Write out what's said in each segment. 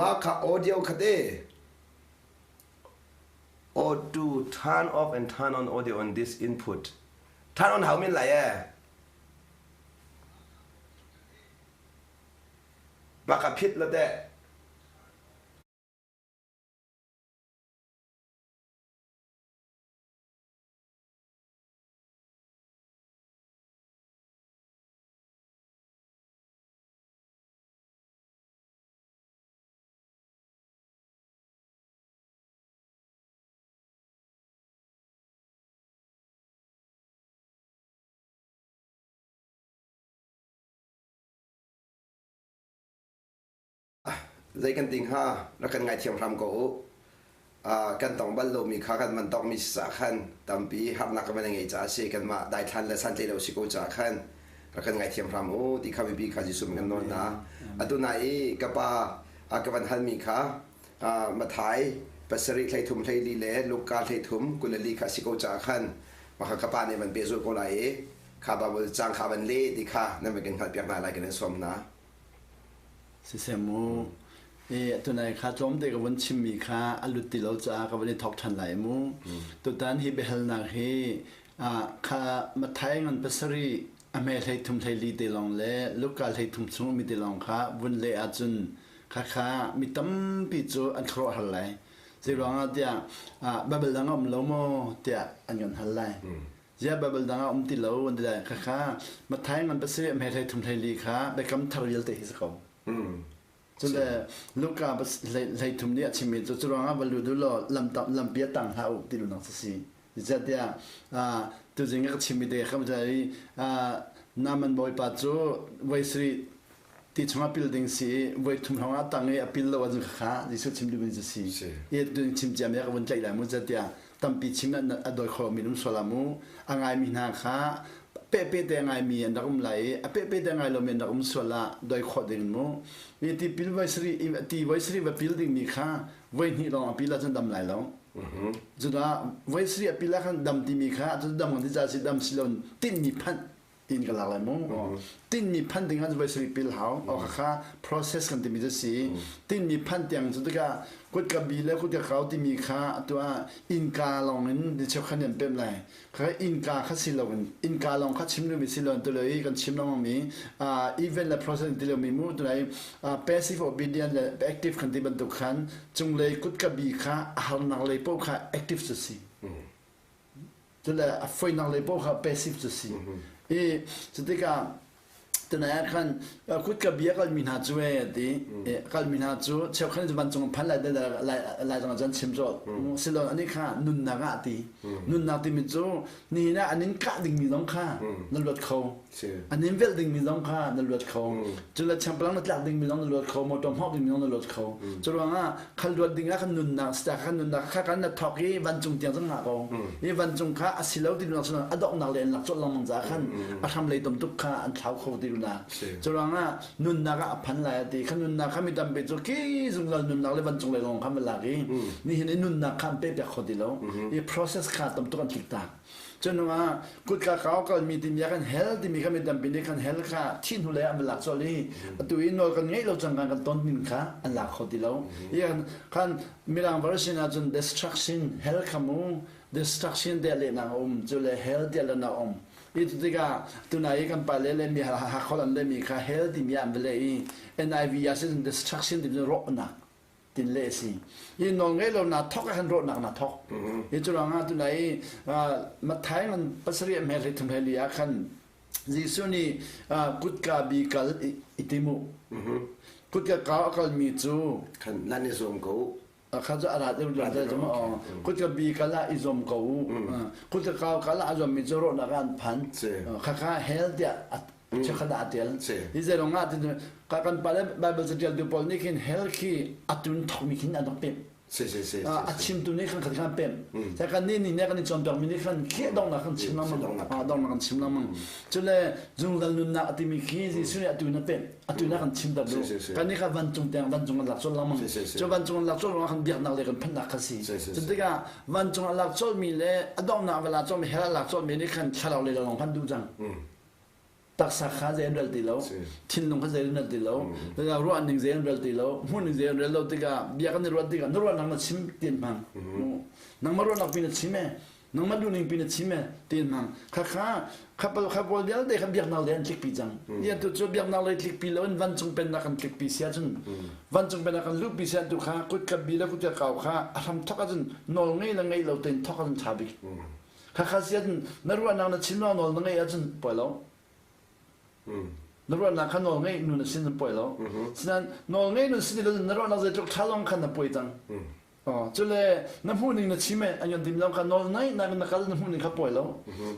Mah kha audio kha te. Auto turn off and turn on audio on this input. Turn on hau men lai e. Baka phit la te. Zei kan ti hnga rak kan ngaithiam hram ko u. Kan tong bal lomi kha kan van tongmi si caah khan tampi harnak kan van ngei caah a si. Kanmah daithlan le santlaih lo si ko caah khan rak kan ngaithiam hram u ti kha mipi kha Jesuh min kan nawl hna. Atu na i ka pa ka van halmi kha Mathai pasarih 13 14 le Luka 33 24 kha a si ko caah khan mah kha ka pa nih van pehzulh ko lai i kha Baibal caang kha van leh ti kha nan van kan hngalhpiak hna lai kan in sawm hna. Siseh mu, tunai kha tlawmte ka vun chimmi kha a lut ti lo caah ka vun i thawk ṭhan lai mu. Tutan hi biahalnak hi kha Matthai ngan pasarih a hme 13 14 te lawng le Luka 13 chung ummi te lawng kha vun leh ahcun khakha mi tampi cu an khuaruahhar lai. Zeiruangah tiah Baibal dang a um lo maw tiah an kan hal lai. Ziah Baibal dang ah um ti lo an ti lai. Khakha Matthai ngan pasarih hme 13 14 kha biakam thar vialte hi si ko. Cule Luka 13 nih a chimmi cu curuangah va lut u law lampi ah tang hlah u ti duhnak cu si. Zeicahtiah tuzing ka chimmi te kha i Naaman bawipa cu voi sarih ti chungah pil ding si i voi thum hrawng ah tang i a pil lo ahcun khakha Jesuh chim duhmi cu si. I tun chim ciami ka vun tlaih lai mu tiah tampi chim a dawi kho mi um sual ah mu a ngaimi hna kha pehpe te a ngaimi an rak um lai i a pehpe te a ngai lomi an rak um sual ah dawi khawh ding mu. I ti pil voi sarih ti voi sarih va pil dingmi kha voi hnih lawng a pil ahcun dam lai lo. Cudah voi sarih a pil ah khan dam timi kha cu dam kan ti ca si dam si lo tinhmi phanh tin ka lak lai mu tinmi phan ding ah voi sarih pil hau o kha process kan timi cu si tinmi phan tiang cu tikah kut ka bi le kut ka kau timi kha atu ah innka lawng in ni cheukhat an pem lai kha innka kha si lo in innka lawng kha chim mi si lo tu le kan chim lengmang mi event le process ti lo mi mu tu lai passive obedient le active kan ti bantuk khan cunglei kut ka bi kha a harnak lei paoh kha active cu si Cule a foinak lei paoh kha passive cu si. I cutikah tunai ah khan kutka bia kalmi hna cu e ti kalmi hna cu cheukhat cu vancung phan lai lai lai zong cun chim zawt silo ani kha nunnak ah ti nunnak timi cu nihin ah an in kah dingmi zong kha na luat kho an in velh dingmi zong kha na luat kho cule changpalang na tlak dingmi zong na luat kho motor hmawk dingmi zong na luat kho cu ruangah khal luat ding ah kan nunnak sita kan nunnak kha kan na thawk i vancung tiang zong ngah ko i vancung kha a si lo ti dunak a donghnak le an lak colh lengmang ca khan a hram lei tom tuk kha an thlau kho ti dunak cu ruangah nunnak ah a phan lai a ti kha nunnak kha mi tampi cu ki zungzal nunnak le vancung le lawng kha ma lak i nihin i nunnak kha an pe piak kho ti lo i process kha tam tuk an tlik tak Cunungah kutka kau kalmi timi ah kan hell timi kha mi tampi nih kan hell kha thih hnu lei ah an lak colh i atu i nawl kan ngeih lo cang kan kan ton ning kha an lak kho ti lo. I khan Mirang version ahcun destruction hell kha mu destruction tiah lehnak a um cu le hell tiah lehnak a um. I cu tikah tunai i kan pale le mi Hakha an lehmi kha hell timi ah an va leh i NIV ah cun destruction timi cu rawhnak tin le a si. Hi nawl ngei lo na thok ah khan rawhnak na thok. Hi cu ruangah tunai Matthai ngan pasarih hme hlei thum hlei li ah khan Jesuh nih kutka bi kal i timu. Kutka kau a kalmi cu khan nan i zuam ko. Kha cu a rat i rat kutka bi kal ah i zuam ko u. Kutka kau kal ah a zuammi cu rawhnak ah an phan. Khakha hell tiah Chikkhat ah a ṭial. Hi zeirong ah tin kan pale Bible caṭialtu pawl nih khin hell khi a tun thokmi khin an rak pemh. A chimtu nih khan khat khan pemh. Sai kan nih nih kan i cawnpiakmi nih khan khi donghnak kan chim lengmang. Donghnak kan chim lengmang. Cule zungzal nunnak a timi khi Jesuh nih atu in a pemh. Atu in a kan chim ter duh. Kan nih kha vancung tiang vancung an lak colh lengmang. Cu vancung an lak colh ruangah khan biaknak le kan phanhnak kha si. Cu tikah vancung a lak colhmi le a donghnak va lak colhmi hell a lak colhmi nih khan thlarau lei lawng khan duh cang. Taksa kha zei an rel ti lo, thinlung kha zei an rel ti lo, ruah ning zei an rel ti lo, hmuh ning zei an rel lo tikah bia kan i ruat tikah na ruahnak na chim ti an hmang. Nangmah ruahnak pi na chim e, nangmah duhning pi na chim e ti an hmang. Khakha khapal khapol vialte kha biaknak lei an tlikpi cang. Ia tu cu biaknak lei tlikpi lo in vancung pennak kan tlikpi sia cun vancung pennak kan luhpi sia tu kha kut ka bi le kut ka kau kha a hram thok ahcun nawl ngei le ngei lo tein thok ahcun ṭha bik. Khakha sian na ruahnak na chim nawl na ngeih ahcun poi lo. Na ruahnak kha nawl ngeih nu na sin poi lo. Sinain nawl ngei nun sin na ruahnak zeitluk ṭha zong khan na poi cang. Cule na hmuhning na chim an kan tim lo kha nawl ngai nak na kal na hmuhning kha poi lo.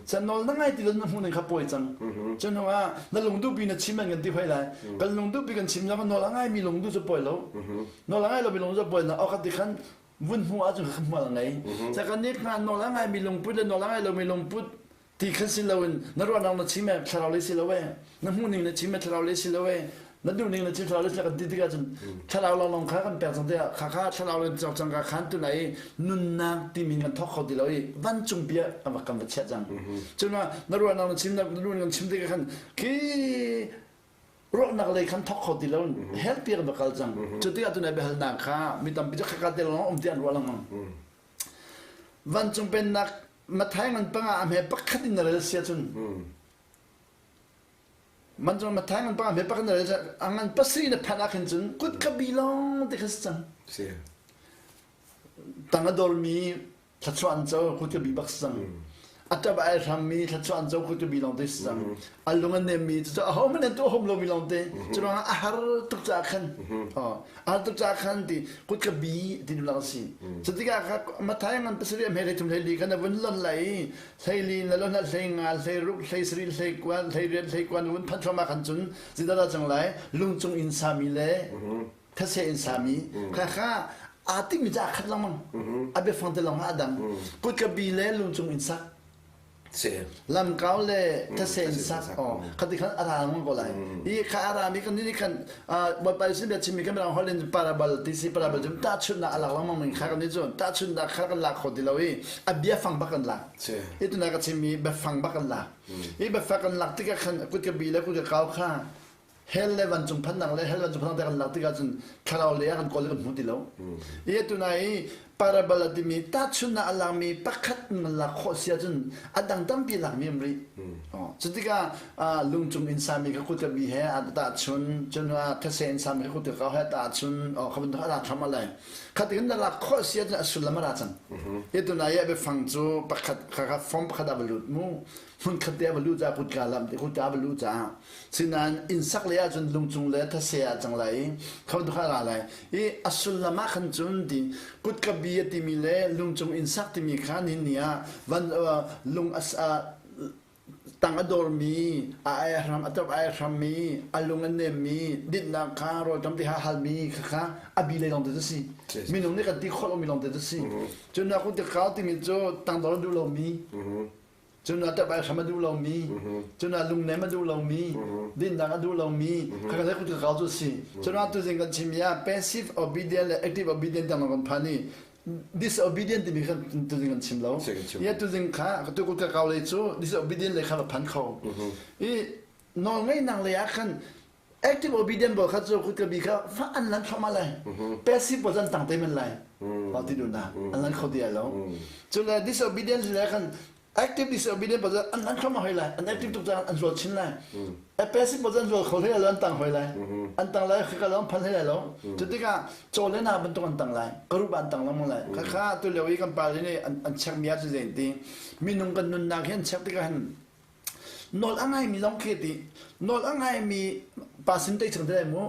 Chan nawl na ngai ti lo na hmuhning kha poi cang. Cun hnu ah na lungduhpi na chim an kan ti hoi lai. Kan lungduhpi kan chim lo nawl a ngaimi lungduh cu poi lo. Nawl a ngai lomi lungduh cu poi na okhat ti khan vun hmu ahcun kha hmual a ngei. Caka nih kha nawl a ngaimi lungput le nawl a ngai lomi lungput ti khan si loin na ruahnak na chim e thlarau lei si lo e na hmuhning na chim e thlarau lei si lo e na duhning na chim thlarau lei si kan ti tikah cun thlarau lawnglawng kha kan pek cang tiah kha kha thlarau lei cang cang ka khan tu lai nunnak timi kan thawk kho ti lo i vancung bia kan va chiah cang. Cun na ruahnak na chim na duhning kan chim tikah khan khi ruahnak lei khan thawk kho ti lo hell piak va kal cang. Cu tikah tunai biahalnak kha mi tampi cu khaka te lawng um ti an ruah lengmang. Vancung pennak Mathai ngan panga a hme pakhat in na rel sia cun vancung Mathai ngan panga hme pakhat na rel sia a ngan pasarih na phanh ah khin cun kut ka bi lawng te kha si cang. Tang a dormi thluachuah an co kut ka bi bak si cang. A ṭap ai hrammi thluachuah an co kut ka bi lawng te si cang. A lung a nemmi cucu ahohmanh an tuah hom lomi lawng te. Cu ruangah a har tuk caah khan a har tuk caah khan ti kut ka bi ti duh lak a si. Cu tikah kha Matthai ngan pasarih a hme hlei thum hlei li khan a vun lon lai i hlei li na lon ah hlei nga hlei ruk hlei sarih hlei kua hlei riat hlei kua na vun phanh thluahmah khan cun zeidah cang lai lung cung inn sami le thase in sami kha kha aa timmi cu aa khat lengmang. A biafang te lawng ah a dang. Kut ka bi le lungcung in sak lamkau le thase in sak oh khati khan a ra lengmang ko lai. I kha a rami kan ni khan Bawipa Jesuh bia chimmi kan mirang holh in parable ti si. Parable cu tahchunhnak a lak lengmang mi kha kan ni cu tahchunhnak kha kan lak kho ti lo i a biafang bak kan lak. I tuna ka chimmi biafang bak kan lak. I biafang kan lak tikah khan kut ka bi le kut ka kau kha hell le vancung phannak le hell vancung phannak te kan lak tikah cun thlarau lei ah kan kawl i kan hmu ti lo. I tunai i parable a timi tahchunhnak a lakmi pakhat man lak khawh si ahcun a dang tampi lakmi um rih. Cu tikah lungcung in sami kha kut ka bi he a tahchun, cun these in sami kha kut ka kau he a tahchun, kha bantuk a lak thlam lai. Kha tikin na lak khawh si ahcun a sullam a ra cang. Hi tunai i a biafang cu pakhat kha kha form pakhat ah va lut mu. Hmunkhat te a va luh caah kutka lam te kutka a va luh caah. Sinain inn sak lei ahcun lungcung le thase ah cang lai i kho tu kha ra lai i a sullam ah khan cun ti kutka bi a timi le lungcung inn sak timi kha ni ni ah van lung as tang a dormi a ai hram a top ai hrammi a lung a nemmi dinnak kha rawlṭam ti ha halmi kha kha a bi lei lawng te cu si. Minung nih kan ti khawh lomi lawng te cu si. Cun na kun ti kau timi cu tangdor a duh lomi, cun ṭap ai hram a duh lomi, cun lungnem a duh lomi, dinnak a duh lomi, kha kan kut ka cu si. Cun tuzing kan chim ah passive obedient le active obedient tiang kan phan i disobedient timi kha tuzing kan chim lo. Ia tuzing kha tu kut ka kau lei cu disobedient lei kha va phan kho. I nawlngeihnak lei ah khan active obedient bol kha cu kut ka bi kha fa an lan thluahmah lai. Passive bol an tang te men lai. Mah ti duh na an lan kho ti lo. Cun le disobedient le khan active disobedient bol an lan thluahmah hoi lai. An active tuk caan an zual chin lai. A passive bol an zual kho hlei lo, an tang hoi lai. An tang lai khi ka lo phan hlei lai lo. Cu tikah caw le na bantuk an tang lai. Karup an tang lengmang lai. Kha kha tu lio i kan pa le nih an check mi ah cu zei ti minung kan nunnak hi an check tikah hin nawl a ngaimi lawng khi ti nawl a ngaimi pa sin te chung te mu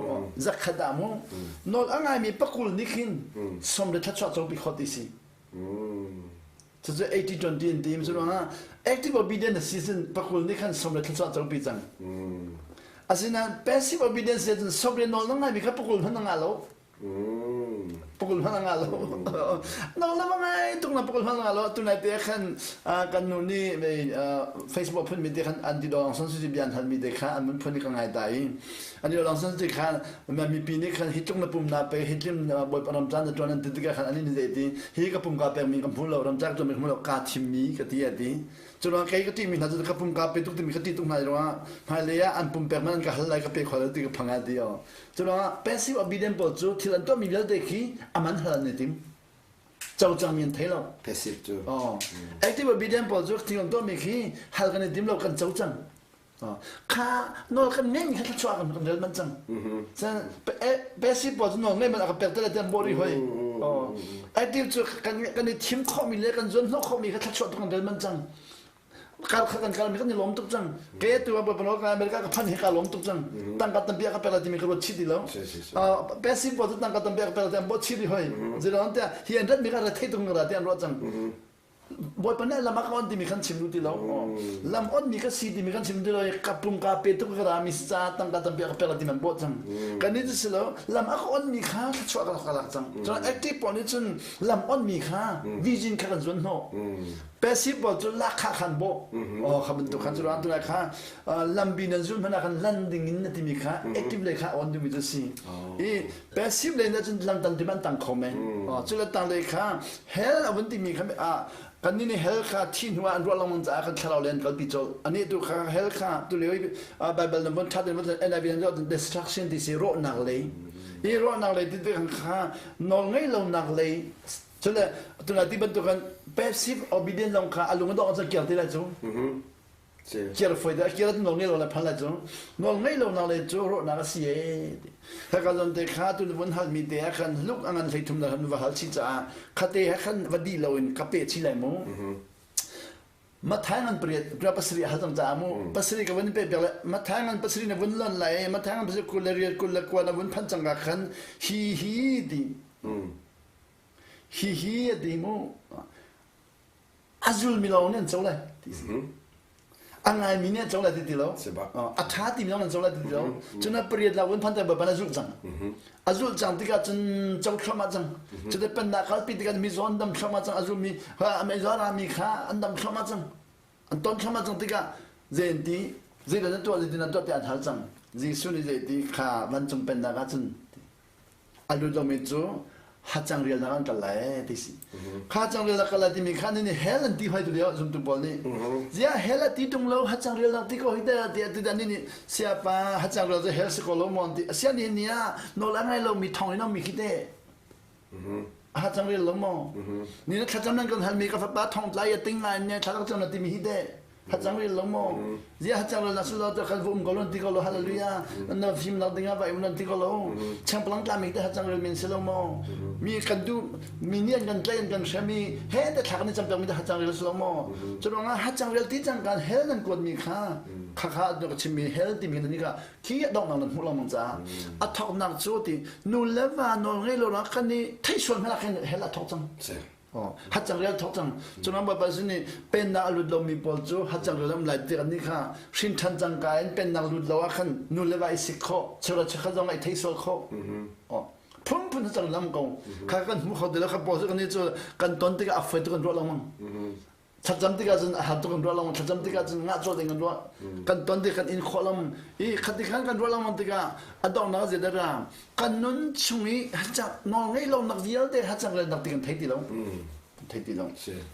zakhat ah mu nawl a ngaimi pakul nih khin som le thluachuah copi khawt ti si. Cucu 80-20 in tim cu ruangah active obedience season pakul nih khan som le thluachuah copi cang. Asinain passive obedience cun som le nawl na ngaimi kha pakul hmanh na ngah lo. Pakul hmanh a ngah lo. Nang le ngai tuk na pakul hmanh a ngah lo. Tunai te khan kan nu nih Facebook phun mi te khan an ti dawng san suci bian hal mi te kha an mun phun ka ngai ta i an ti dawng san suci khan mipi nih khan hi tluk na pum na pe hi tlim bawipa ram caan na tuan an ti tikah khan an in zei ti hi ka pum ka pek mi ka hmu lo ram caan tuan mi ka hmu lo ka thim mi ka ti a ti. Cu kei ka ṭihmi hna cu ka pum ka pe tuk timi ka ṭih tuk hna ruangah hmailei ah an pumpek man an ka hal lai ka pe kho lo ti ka phang ah ti o. Cu ruangah passive obedient pawl cu thil an tuahmi vialte khi a man hal an i tim. Co cangmi an thei lo. Passive cu. Oh. Active obedient pawl cu thil an tuahmi khi hal kan i tim lo kan co cang. Kha nawl kan ngeimi kha thluachuah kan kan rel manh cang. Passive pawl cu nawl ngei man a ka pek te le tiang bawh rih hoi. Active cu kan kan i thim khawhmi le kan zuan hnawh khawhmi kha thluachuah tu kan rel manh cang. Kal kha kan kal mi kan i lawm tuk cang. Ke tu ah baibal ka America ka phan hi ka lawm tuk cang. Tangka tampi ka pek lai timi ka ruat chih ti lo. Passive pawl cu tangka tampi ka pek lai tiang bawh chih rih hoi. Zeiruang tiah hi an rat mi kha rethei tuk ra ti an ruah cang. Bawipa nih lam a ka on timi kan chim duh ti lo. Lam on mi ka si timi kan chim ti lo i ka pum ka pe tuk ka ra mi si ca tangka tampi a ka pek la ti man bawh cang. Kan nih cu si lo lam a ka on mi kha thluachuah ka ka lak cang. Cun active pawl nih cun lam on mi kha vision kha kan zuan hnawh. Passive pawl cu lak kha khan bawh. Oh kha bantuk khan cu ran tu lai kha lambi nan zul hmanh ah khan lan ding in na timi kha active lei kha on ding mi cu si. I passive lei na cun lam tam ti man tang kho men cu le tang lei kha hell a vun timi kha ah kan nih hell kha thi hnu ah an ruah lengmang caah kan thlarau len kalpi colh ani tu kha hell kha tu lio Bible na vun that in vun NIV an destruction ti si rawhnak lei i rawhnak lei ti te kha nawl ngei lo nak lei cule tuna ti bantuk kan passive obedient long kha alung dong cun kiar ti lai cu Kir foi dah kir nawl ngei lo le phan lai cu nawl ngei lo nak le cu rawhnak a si e haka zon te kha tu vun hal mi te ah khan luk a ngan hlei thum na han va hal chi caah khate he khan va di lo in ka pe chi lai mu Mathai ngan pariat pra pasarih hal cang caah mu pasarih ka vun pe pek le Mathai ngan pasarih na vun lon lai Mathai ngan pasarih kul le riat kul le kua na vun phan cang ka khan hi hi ti hi hi a ti mu a zulmi lawng nih an co lai ti si a ngaimi nih an co lai ti ti lo a ṭha timi lawng an co lai ti ti lo cun a pariat la vun phan te bapan a zulh cang a zulh cang tikah cun co thluahmah cang cute pennak kalpi tikah mi zawn dam thluahmah cang a zulmi a rami kha an dam thluahmah cang an ton thluahmah cang tikah zei an ti zeidah na tuah zeitin na tuah tiah an hal cang Jesuh nih zei ti kha vancung pennak ah cun a lut lomi cu hacang rialnak an kal lai ti si kha hacang rialnak kal lai timi kha nih hell an ti hoi tu lio zumtu pawl nih ziah hell a ti tung lo hacang rialnak ti ko hi te ti ti dan nih siapa hacang rial cu hell si ko lo mon ti asia ni ni ah nawl a ngai lo mi thong in mi khi te hacang rial lo mo ni na thlacam nan kan hal mi ka fapa thong tlai a ting ngai ne thlacam na ti mi hi te Hacang rel lo maw? Zia hacang rel na su lo te khan vum ko lo ti ko lo hallelujah. Na fim lo ding ah vai um nan ti ko lo. Changpalang tla mi te hacang rel men si lo maw? Mi kan du mi nih an kan tlai an kan hrem i he te thlak ni campiak mi te hacang rel si lo maw? Cu ruangah hacang rel ti cang kan hell nan kuat mi kha kha kha ka chim mi hell ti mi ni ka khi a dongnak nan hmuh lo mang caah a thoknak cu ti nu le va nawl ngei lo ra kan i theih sual hmanh ah khin hell a thok cang. Hacang rial thok cang. Cunang Bawipa sin nih pennak a lut lomi pawl cu hacang rial um lai ti kan nih kha hrin ṭhan cang ka in pennak lut lo ah khan nu le va i sik khawh, cheuhra cheukhat zong i thei sual khawh. Phunphun hacang lam ko. Kha kan hmu kho ti lo kha pawl cu kan nih cu kan ton tikah a foi tuk kan ruah lengmang. Thlacam tikah cun a har tuk kan ruah lengmang. Thlacam tikah cun ngah cawh ding kan ruah. Kan ton tik kan in khawh lengmang. I khati khan kan ruah lengmang tikah a donghnak ah zeidah kan nun chung i hacang nawl ngei lo nak vialte hacang rel nak ti kan thei ti lo thei ti lo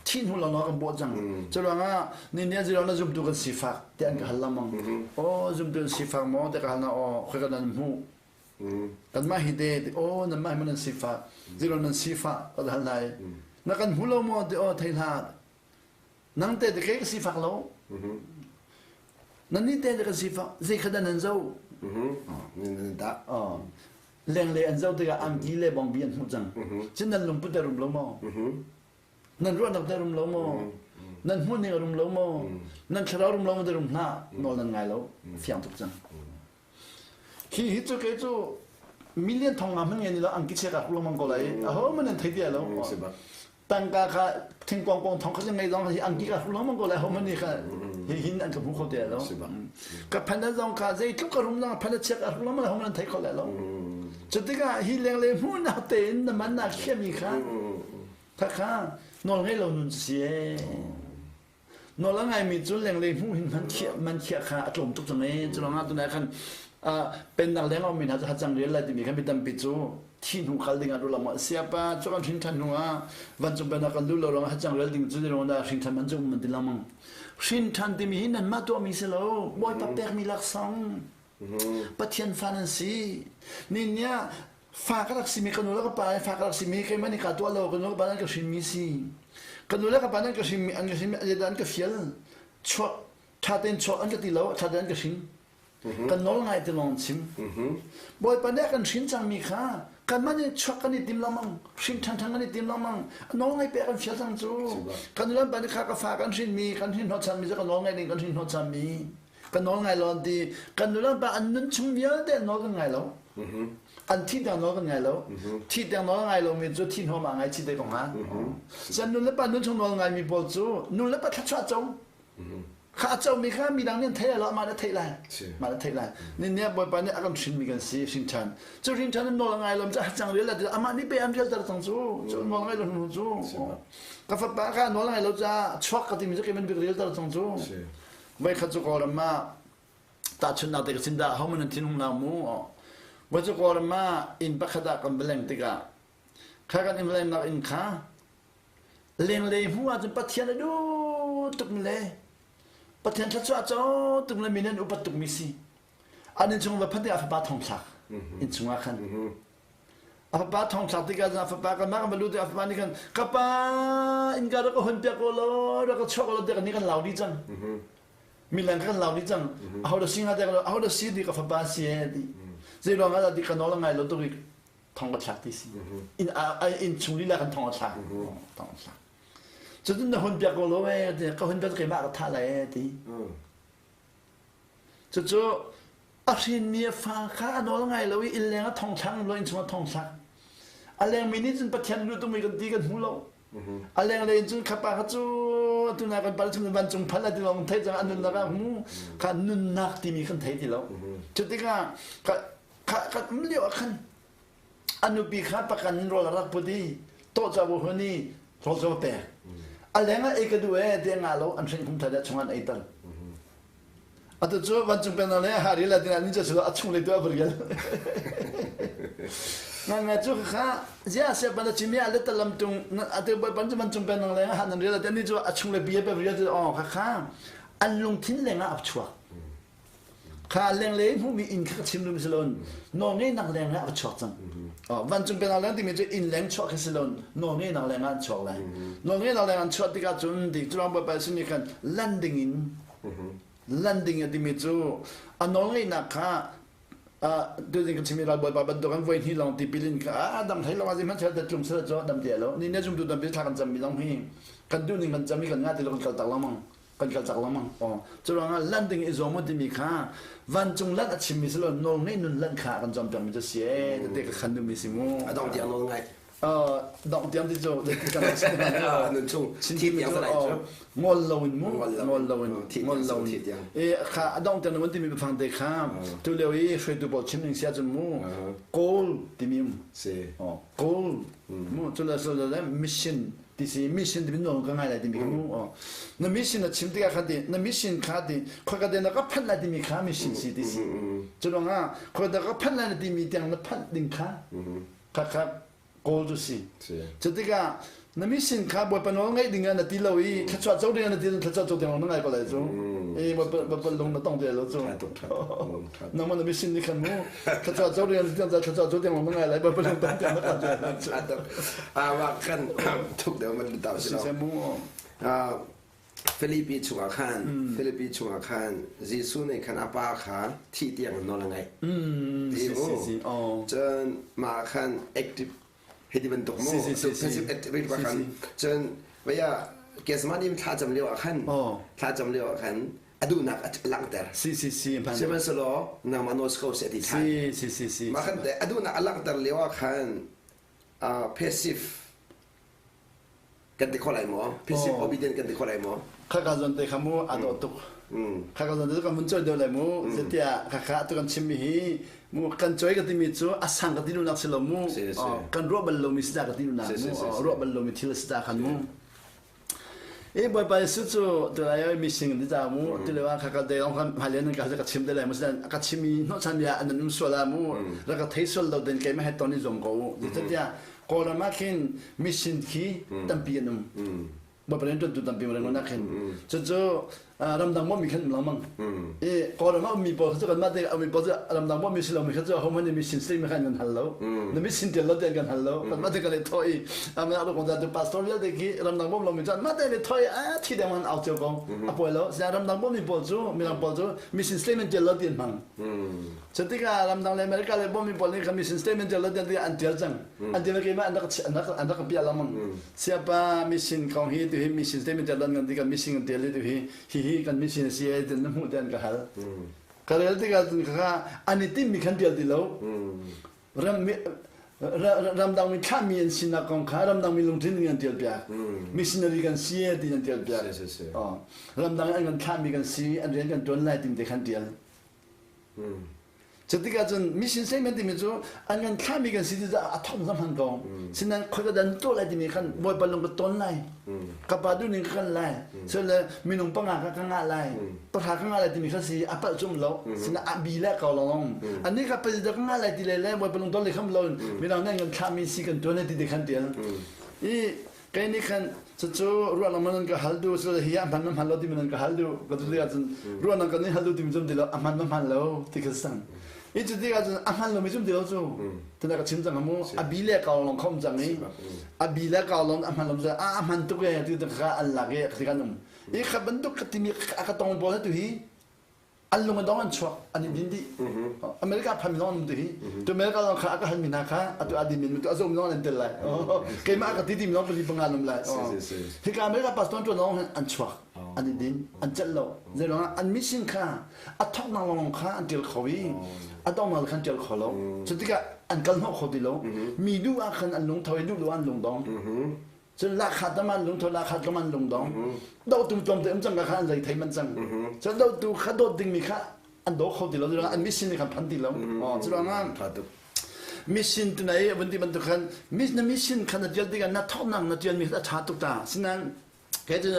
thi hnu lo kan bawh cang curuangah ni ni zero na zumtu kan sifak ti an ka hal lengmang oh zumtu kan sifak maw te ka hal na oh khoi kan nan hmu kan mah hi te oh nan mah hi nan sifak zero nan sifak ka hal nai na kan hmu lo maw te oh thei hlah nang te te ke ka sifak lo Nan nih te ka sifak zei kha dah nan zoh? Da. Lenglei an zoh tikah angki le bawngbi an hmuh cang. Cun nan lungput a rum lo maw? Nan ruahnak te rum lo maw? Nan hmuhning a rum lo maw? Nan thlarau rum lo maw te rum hlah? Nawl nan ngai lo. Fiang tuk cang. Hi hi cu kei cu million thong nga hmanh ngen ni lo angki chia ka hruk lengmang ko lai. Aho man nan thei ti lo. Tangka kha thingkuang pawng thong kha ngei zong hi angki ka hruk lengmang ko lai ho man nih kha hi hin an ka hmu kho te lo. Ka phan zong kha zeitluk ka rum zong phan chia ka hruk lengmang ho man thei kho lai lo. Cu tikah hi lengle hmuhnak tein na man nak khiami kha kha kha nawl ngei lo nun si e. Nawl a ngaimi cu lenglei hmuh hin man khiah man khiah kha a tlawm tuk cang ee. Cu ruangah tunai khan pennak leng a ummi hna cu hacang rial lai timi khan mi tampi cu thi hnu kal ding ah rulang ma siapa cu kan hrin ṭhan hnu ah vancung pennak kan luh lo ruangah hacang rial ding cu ruang dah hrin ṭhan man cu um an ti lengmang. Hrin ṭhan timi hi nanmah tuahmi si lo, Bawipa pekmi laksawng. Pathian fa nan si. Nin ah fa ka rak simi ka nu le ka pa fa ka rak simi keimah nih kaa tuah lo, ka nu le ka pa nan ka hrinmi si. Ka nu le ka pa nan ka hrinmi an ka hrinmi an ka fial. Chuak ṭha tein chuak an ka ti lo, ṭha tein an ka hrin. Kan nawl ngai ti lawng chim. Bawipa nih a kan hrin cangmi kha kanmah nih chuak kan i tim lengmang, hrin ṭhanṭhan kan i tim lengmang, nawl ngai pek kan fial cang cu. Kan nu le pa nih kha ka fa kan hrinmi, kan hrin hnawhchanmi cu ka nawl ngai ding kan hrin hnawhchanmi. Ka nawl ngai lo an ti. Kan nu le pa an nun chung vialte an nawl kan ngai lo. An thi tiang nawl kan ngai lo. Thi tiang nawl ngai lomi cu thi hnawm ah ngai chi te ko hnga. Cun nu le pa nun chung nawl ngaimi pawl cu nu le pa thluachuah co. Kha a comi kha midang nih an theih lai lo, amah nih a theih lai. Mah nih a theih lai. Nin nih Bawipa nih a kan hrinmi kan si, hrin ṭhan. Cu hrin ṭhan in nawl a ngai lo cu cang rial la amah nih pe an rialter cang cu. Cu nawl ngai lo hnu cu. Ka fapa kha nawl ngai lo caah chuak ka timi cu keiman bik rialter cang cu. Voi khat cu Kawlram ah tahchunhnak te ka chim dah homan an thinhung la mu. Voi cu Kawlram ah inn pakhat ah kan va leng tikah kha kan inn va lengnak inn kha Lenglei hmuh ahcun Pathian a duh tukmi le Pathian thluachuah co tuk le min an upat tukmi si. An innchung va phanh tikah a fapa thong thlak innchung ah khan. A fapa thong thlak tikah a fapa kan mah kan va lut tikah a fapa nih khan ka pa innka rak ka hun piak ko law rak ka chuak ko law tiah kan nih kan lau dih cang. Mileng kan lau dih cang. Aho dah si hnga tiah aho dah si ti ka fapa si e ti. Zei ruang ah dah ti ka nawl a ngai lo tuk i thong ka thlak ti si in in chung lila kan thong a thlak thong a thlak cun na hun piak ko lo e ti ka hun piak keimah ka thah lai e ti cucu a hrinmi a fa kha a nawl ngai lo i inn leng a thong thlak lo inn chung a thong thlak a lengmi nih cun Pathian lu tumi kan ti kan hmu lo a leng lei cun khapa kha cu tuna kan pal chung vancung phan la ti lawng thei cang an nunnak ah hmu kha nunnak timi kan thei ti lo cu tikah Kha kan um lio ah khan a nupi kha pakan in rawl a rak put i tawh bu hun i rawl cu a pek. A leng ah ei ka duh ee ti nga lo an hring khum thai chung an ei tal. Atu cu vancung penal le hari la tina ni cu a chung le tu a rial. Ngan nga cu kha zia sia pan chimi a le talam tung ate pan cu vancung penal le han an rial ate ni cu a chung le bia pe rial cu oh kha kha an lungthin leng ah a chuak. Kha lenglei hmuhmi inn kha ka chim duhmi si loin nawlngeihnak leng ah a chuak cang. Vancung pennak leng timi cu inn leng chuah khi si loin nawlngeihnak leng ah an chuak lai. Nawlngeihnak leng an chuah tikah cun ti Jurang Bawipa Jesuh nih khan landing in landing a timi cu a nawlngeihnak kha tuzing ka chimi ralbawipa bantuk an voi hnih lawng tipil in kha a dam hlei lawng ah zeihmanh thil tlung sila cu dam ti lo ni ne zumtu tampi thla kan cammi zong hi kan duh ning kan cam i kan ngah ti lo kan kal tak lengmang kan kal cak lengmang aw cu ruangah lanh ding i zuam timi kha vancung lanh a chimmi si lo nawl ngeih nun lanh kha kan zuam piakmi cu si ee tete ka khan duhmi si mu a dong tiang nawl ngai dong tiang ti cu nun chung thi tiang sa lai cu ngol lo in mu ngol lo in ngol lo in e kha a dong tiang nun timi biafang te kha tu lio i hruaitu pawl chim ning sia cun mu goal timi um si goal mu cu le le mission ti si mission timi nawl ka ngai lai timi kha mu na mission na chim tikah khan ti na mission kha ti khoika te na ka phanh lai timi kha mission si ti si cu ruangah khoika ka phanh lai na timi tiang na phanh ding kha kha kha goal cu si cu tikah na mission kha bawipa nawl ngaih ding ah na ti lo i thluachuah co ding ah na ti thluachuah co ding na ngai ko lai cu e bawipa lung na tong te lo cu nangmah na mission nih khan mu thluachuah co ding ah na ti thluachuah co ding na ngai lai bawipa lung tong te na Awa kan thuk deuh man ta si lo. Filipi chungah khan Filipi chungah khan Jesuh nih khan a pa kha thi tiang nawl a ngaih. Ti mu. Cun mah khan active hiti bantuk mu passive active pa khan cun vaya Kesman im thla cam lio ah khan thla cam lio ah khan a duhnak a langhter. Si si si Sihmanhsehlaw nangmah nawl si ko seh ti than. Si si si si. Mah khan a duhnak a langhter lio ah khan passive kan ti kho lai maw? Passive obedient kan ti kho lai maw? Khaka zon te kha mu a dawh tuk. Khaka zon te kan mun choi deuh lai mu. Zeitiah khaka tu kan chimmi hi mu kan choi ka timi cu a sang ka ti duhnak si lo mu. Kan ruah bal lomi si ta ka ti duhnak mu. Ruah bal lomi thil si ta khan mu. I Bawipa Jesuh cu tulai ah mising an ti ta mu tulio ah kha de ong kan hmailen nan ka ka chim te lai mu sian ka chim i hnawhchan bia an um sual ah mu ra ka thei sual lo den keimah he ton i zuam ko u zeicahtiah Kawlram ah khin mission khi tampi an um Bawipa rian ṭuantu tampi mu rangon ah khin cucu Ramdang bawmmi khan um lengmang. I Kawlram ah ummi pawl cu kanmah te ummi pawl cu ramdang bawmmi si lomi kha cu ahohmanh nih mission statement kha an kan hal lo. Na mission tial lo ti an kan hal lo. Kanmah te kan i thawh i amah ru kong tu pastor vialte khi ramdang bawm lomi cu anmah te an i thawh i a thi deng an au cio ko. A pawi lo. Sinain ramdang bawmmi pawl cu mirang pawl cu mission statement tial lo ti an hmang. Cu tikah ramdang le America le bawmmi pawl nih kha mission statement tial lo ti an tial cang. An tial keimah an rak an rak piah lengmang. Siapa mission kong hi tu hi mission statement tial lan kan ti kan mission kan tial tu hi hi hi kan mission a si ai tin na hmuh te an ka hal. Ka rel tikah cun kha an i timmi khan tial ti lo. Ram ramdang mi thlahmi an sinak kong kha ramdang mi lungthin in an tial piak. Missionary kan si ti an tial piak. Ramdang an kan thlahmi kan si an rian kan tuan lai tim te khan tial. Cutikah cun mission statement timi cu an kan thlahmi kan si ti a thong zam han ko. Sinain khoi ka dan tuah lai timi khan Bawipa lung ka ton lai. Ka pa duh ning ka kan lai. So le minung panga ka ka ngah lai. Pahra ka ngah lai timi kha si a palh cum lo. Sinain a bi le ko long. Ani ka president ka ngah lai ti le le Bawipa lung ton le kham lo. Midang nih an kan thlahmi si kan tuan ti te khan tial. I Kei nih khan cucu ruahnak man ka hal duh cu hi a hman ma hman lo timi nan ka hal duh ka tu tikah cun ruahnak kan in hal duh timi cum ti lo a hman ma hman lo ti kha sang i cu tikah cun a hman lomi cum ti lo cu tuna ka chim cang mu a bi le kau long khom cang i a bi le kau long a hman lo a a hman tuk e ti kha an lak i ka kan um i kha bantuk ka timi a ka tong pawl tu hi An lung a dong an chuak an i din dih. America phan mi zong an um ti hi. Tu America zong kha a ka hal mi hna kha atu a din mi tu a zum zong an tel lai. Keimah ka ti ti mi zong pali panga an um lai. Hika America pastor tuan zong an chuak an i din an celh lo. Zeiruang ah an mission kha a thawknak lawng kha an tial kho i a donghnak kha an tial kho lo. Cu tikah an kal hnawh kho ti lo. Mi duh ah khan an lungtho i duh lo an lungdong. Cun lakha tam an lungtho lakha tlawm an lungdong. Dohtu tlawmte um cang ka kha an zei thei man cang. Cun dohtu kha dawt dingmi kha an daw kho ti lo an mission nih khan phan ti lo. Cu ruangah mission tu nai vun ti bantuk khan na mission khan na tial tikah na thawknak na tialmi kha a tha tuk ta. Sinain ke cu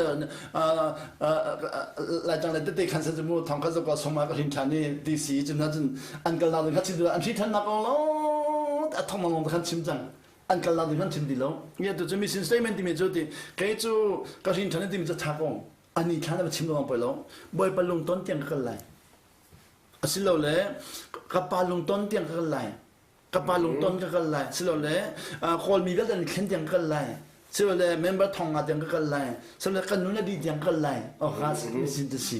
lai tang le tete khan san mu thong kha zok soma ka hrin than i DC cun na cun an kal nak ding kha chim an hri than nak lo a thong long khan chim cang an kal nak ding kan chim ti lo nge tu cu mission statement timi cu ti kei cu ka hrin than timi cu tha ko ani thla na chim lo poi lo bawipa lungton tiang ka kal lai asilole ka pa lungton tiang ka kal lai ka pa lungton ka kal lai silole kawlmi vialte an thlen tiang ka kal lai silole member thong nga tiang ka kal lai silole kan nu na di tiang ka kal lai oh kha mission tu si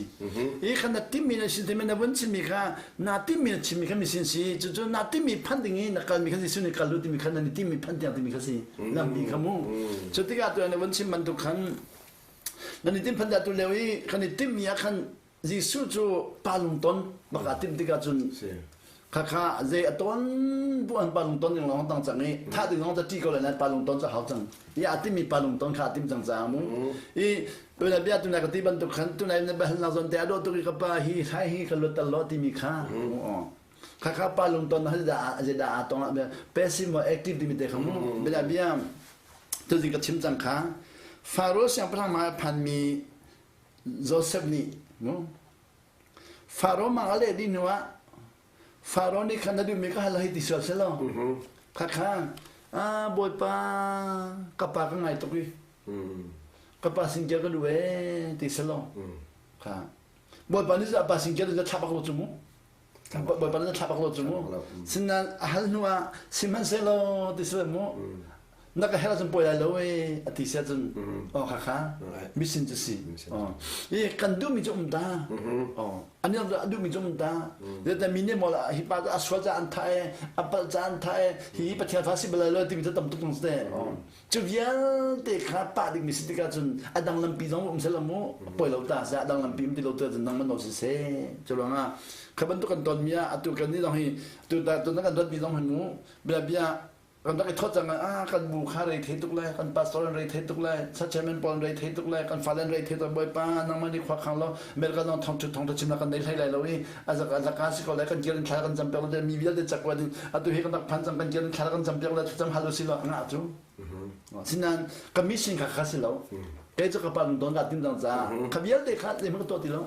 i khan na timmi na sin timi na vun chimmi kha na timmi na chimmi kha misin si cucu na timmi phan ding i na kalmi kha Jesuh nih kal u timi kha na ni timmi phan tiang timi kha si lampi kha mu cu tikah tu na vun chim bantuk khan na ni tim phan dah tu leo i kan i timmi ah khan Jesuh cu pa lungton bak aa timh tikah cun khakha zei a ton bu an pa lungton ding lawng tang cang i thah ding lawng ta ṭi ko le nan pa lungton cu hau cang i a timmi pa lungton kha a tim cang caah mu i tuna bia tuna ka ti bantuk khan tuna na bahal nak zon te a dawh tuk i ka pa hi hai hi ka lut tal lo timi kha khakha pa lungton hal da zei dah aa tong passive mo active timi te kha mu bia bia tuzing ka chim cang kha Faro siangpahrang ma phanmi Joseph nih mu Faro mang a leh dih hnu ah Faro nih khan na duhmi ka hal hei ti sual seh law khakha ah Bawipa ka pa ka ngai tuk i ka pa sin ka duh ee ti seh law kha Bawipa nih pa sin ka thla bak lo cu mu Bawipa nih thla bak lo cu mu sinain a hal hnu ah sihmanhsehlaw ti seh mu na ka herh ahcun pawi lai lo ee a ti si ahcun oh khakha mission cu si i kan duhmi cu um ta oh an a duhmi cu um ta zeita mi nih maw hi pa cu a sual ca an tha e a palh ca an tha e hi pathian fa si bal lo timi cu tam tuk nang te cu vialte kha pah dingmi si tikah cun a dang lampi zong um sel mu poi lo ta se a dang lampi um ti lo te cun nang man no si se cu ruangah kha bantuk kan ton mi ah atu kan ni zong hi tu ta tu kan dot mi zong hi mu bia bia kan rak i thawt cang ah kan bu kha rei thei tuk lai kan pastor an rei thei tuk lai chairman pawl an rei thei tuk lai kan fale an rei thei tuk bawipa nangmah nih khua khang lo America zong thong thong thong chimnak kan nei hlei lai lo i azak azaka si ko lai kan kir in thla kan cam piak lo mi vialte cak wa ding atu hi kan rak phan cang kan kir in thla kan cam piak lo cam hal si lo anga cu sinan ka mission kha kha si lo kei cu ka pa don ka tim dang ca kha vialte kha le ka to ti lo.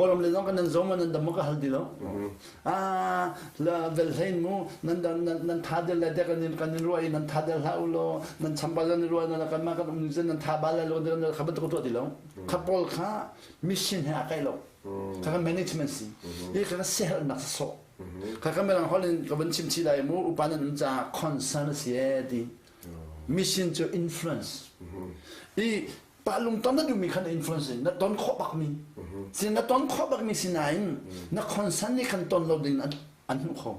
Kawlram le zong kan nan zong nan dam ka hal ti lo. Ah la vel hlein mu nan nan tha del lai te kan in kan in ruai nan tha del hlah u law nan chambal nan ruai nan kan ma kan um zen nan tha bal lai lo nan kha bantuk tuah ti lo. Kha pawl kha mission he a kai lo. Kha kan management si. Hi kha sehal nak so. Kha kan melang hol in ka van chim chi lai mu upa nan um ca concern si e ti. Mission cu influence. I pa lungton na duhmi kha na influence na ton khawh bakmi si na ton khawh bakmi si nain na concern nih khan ton lo ding an hmuh kho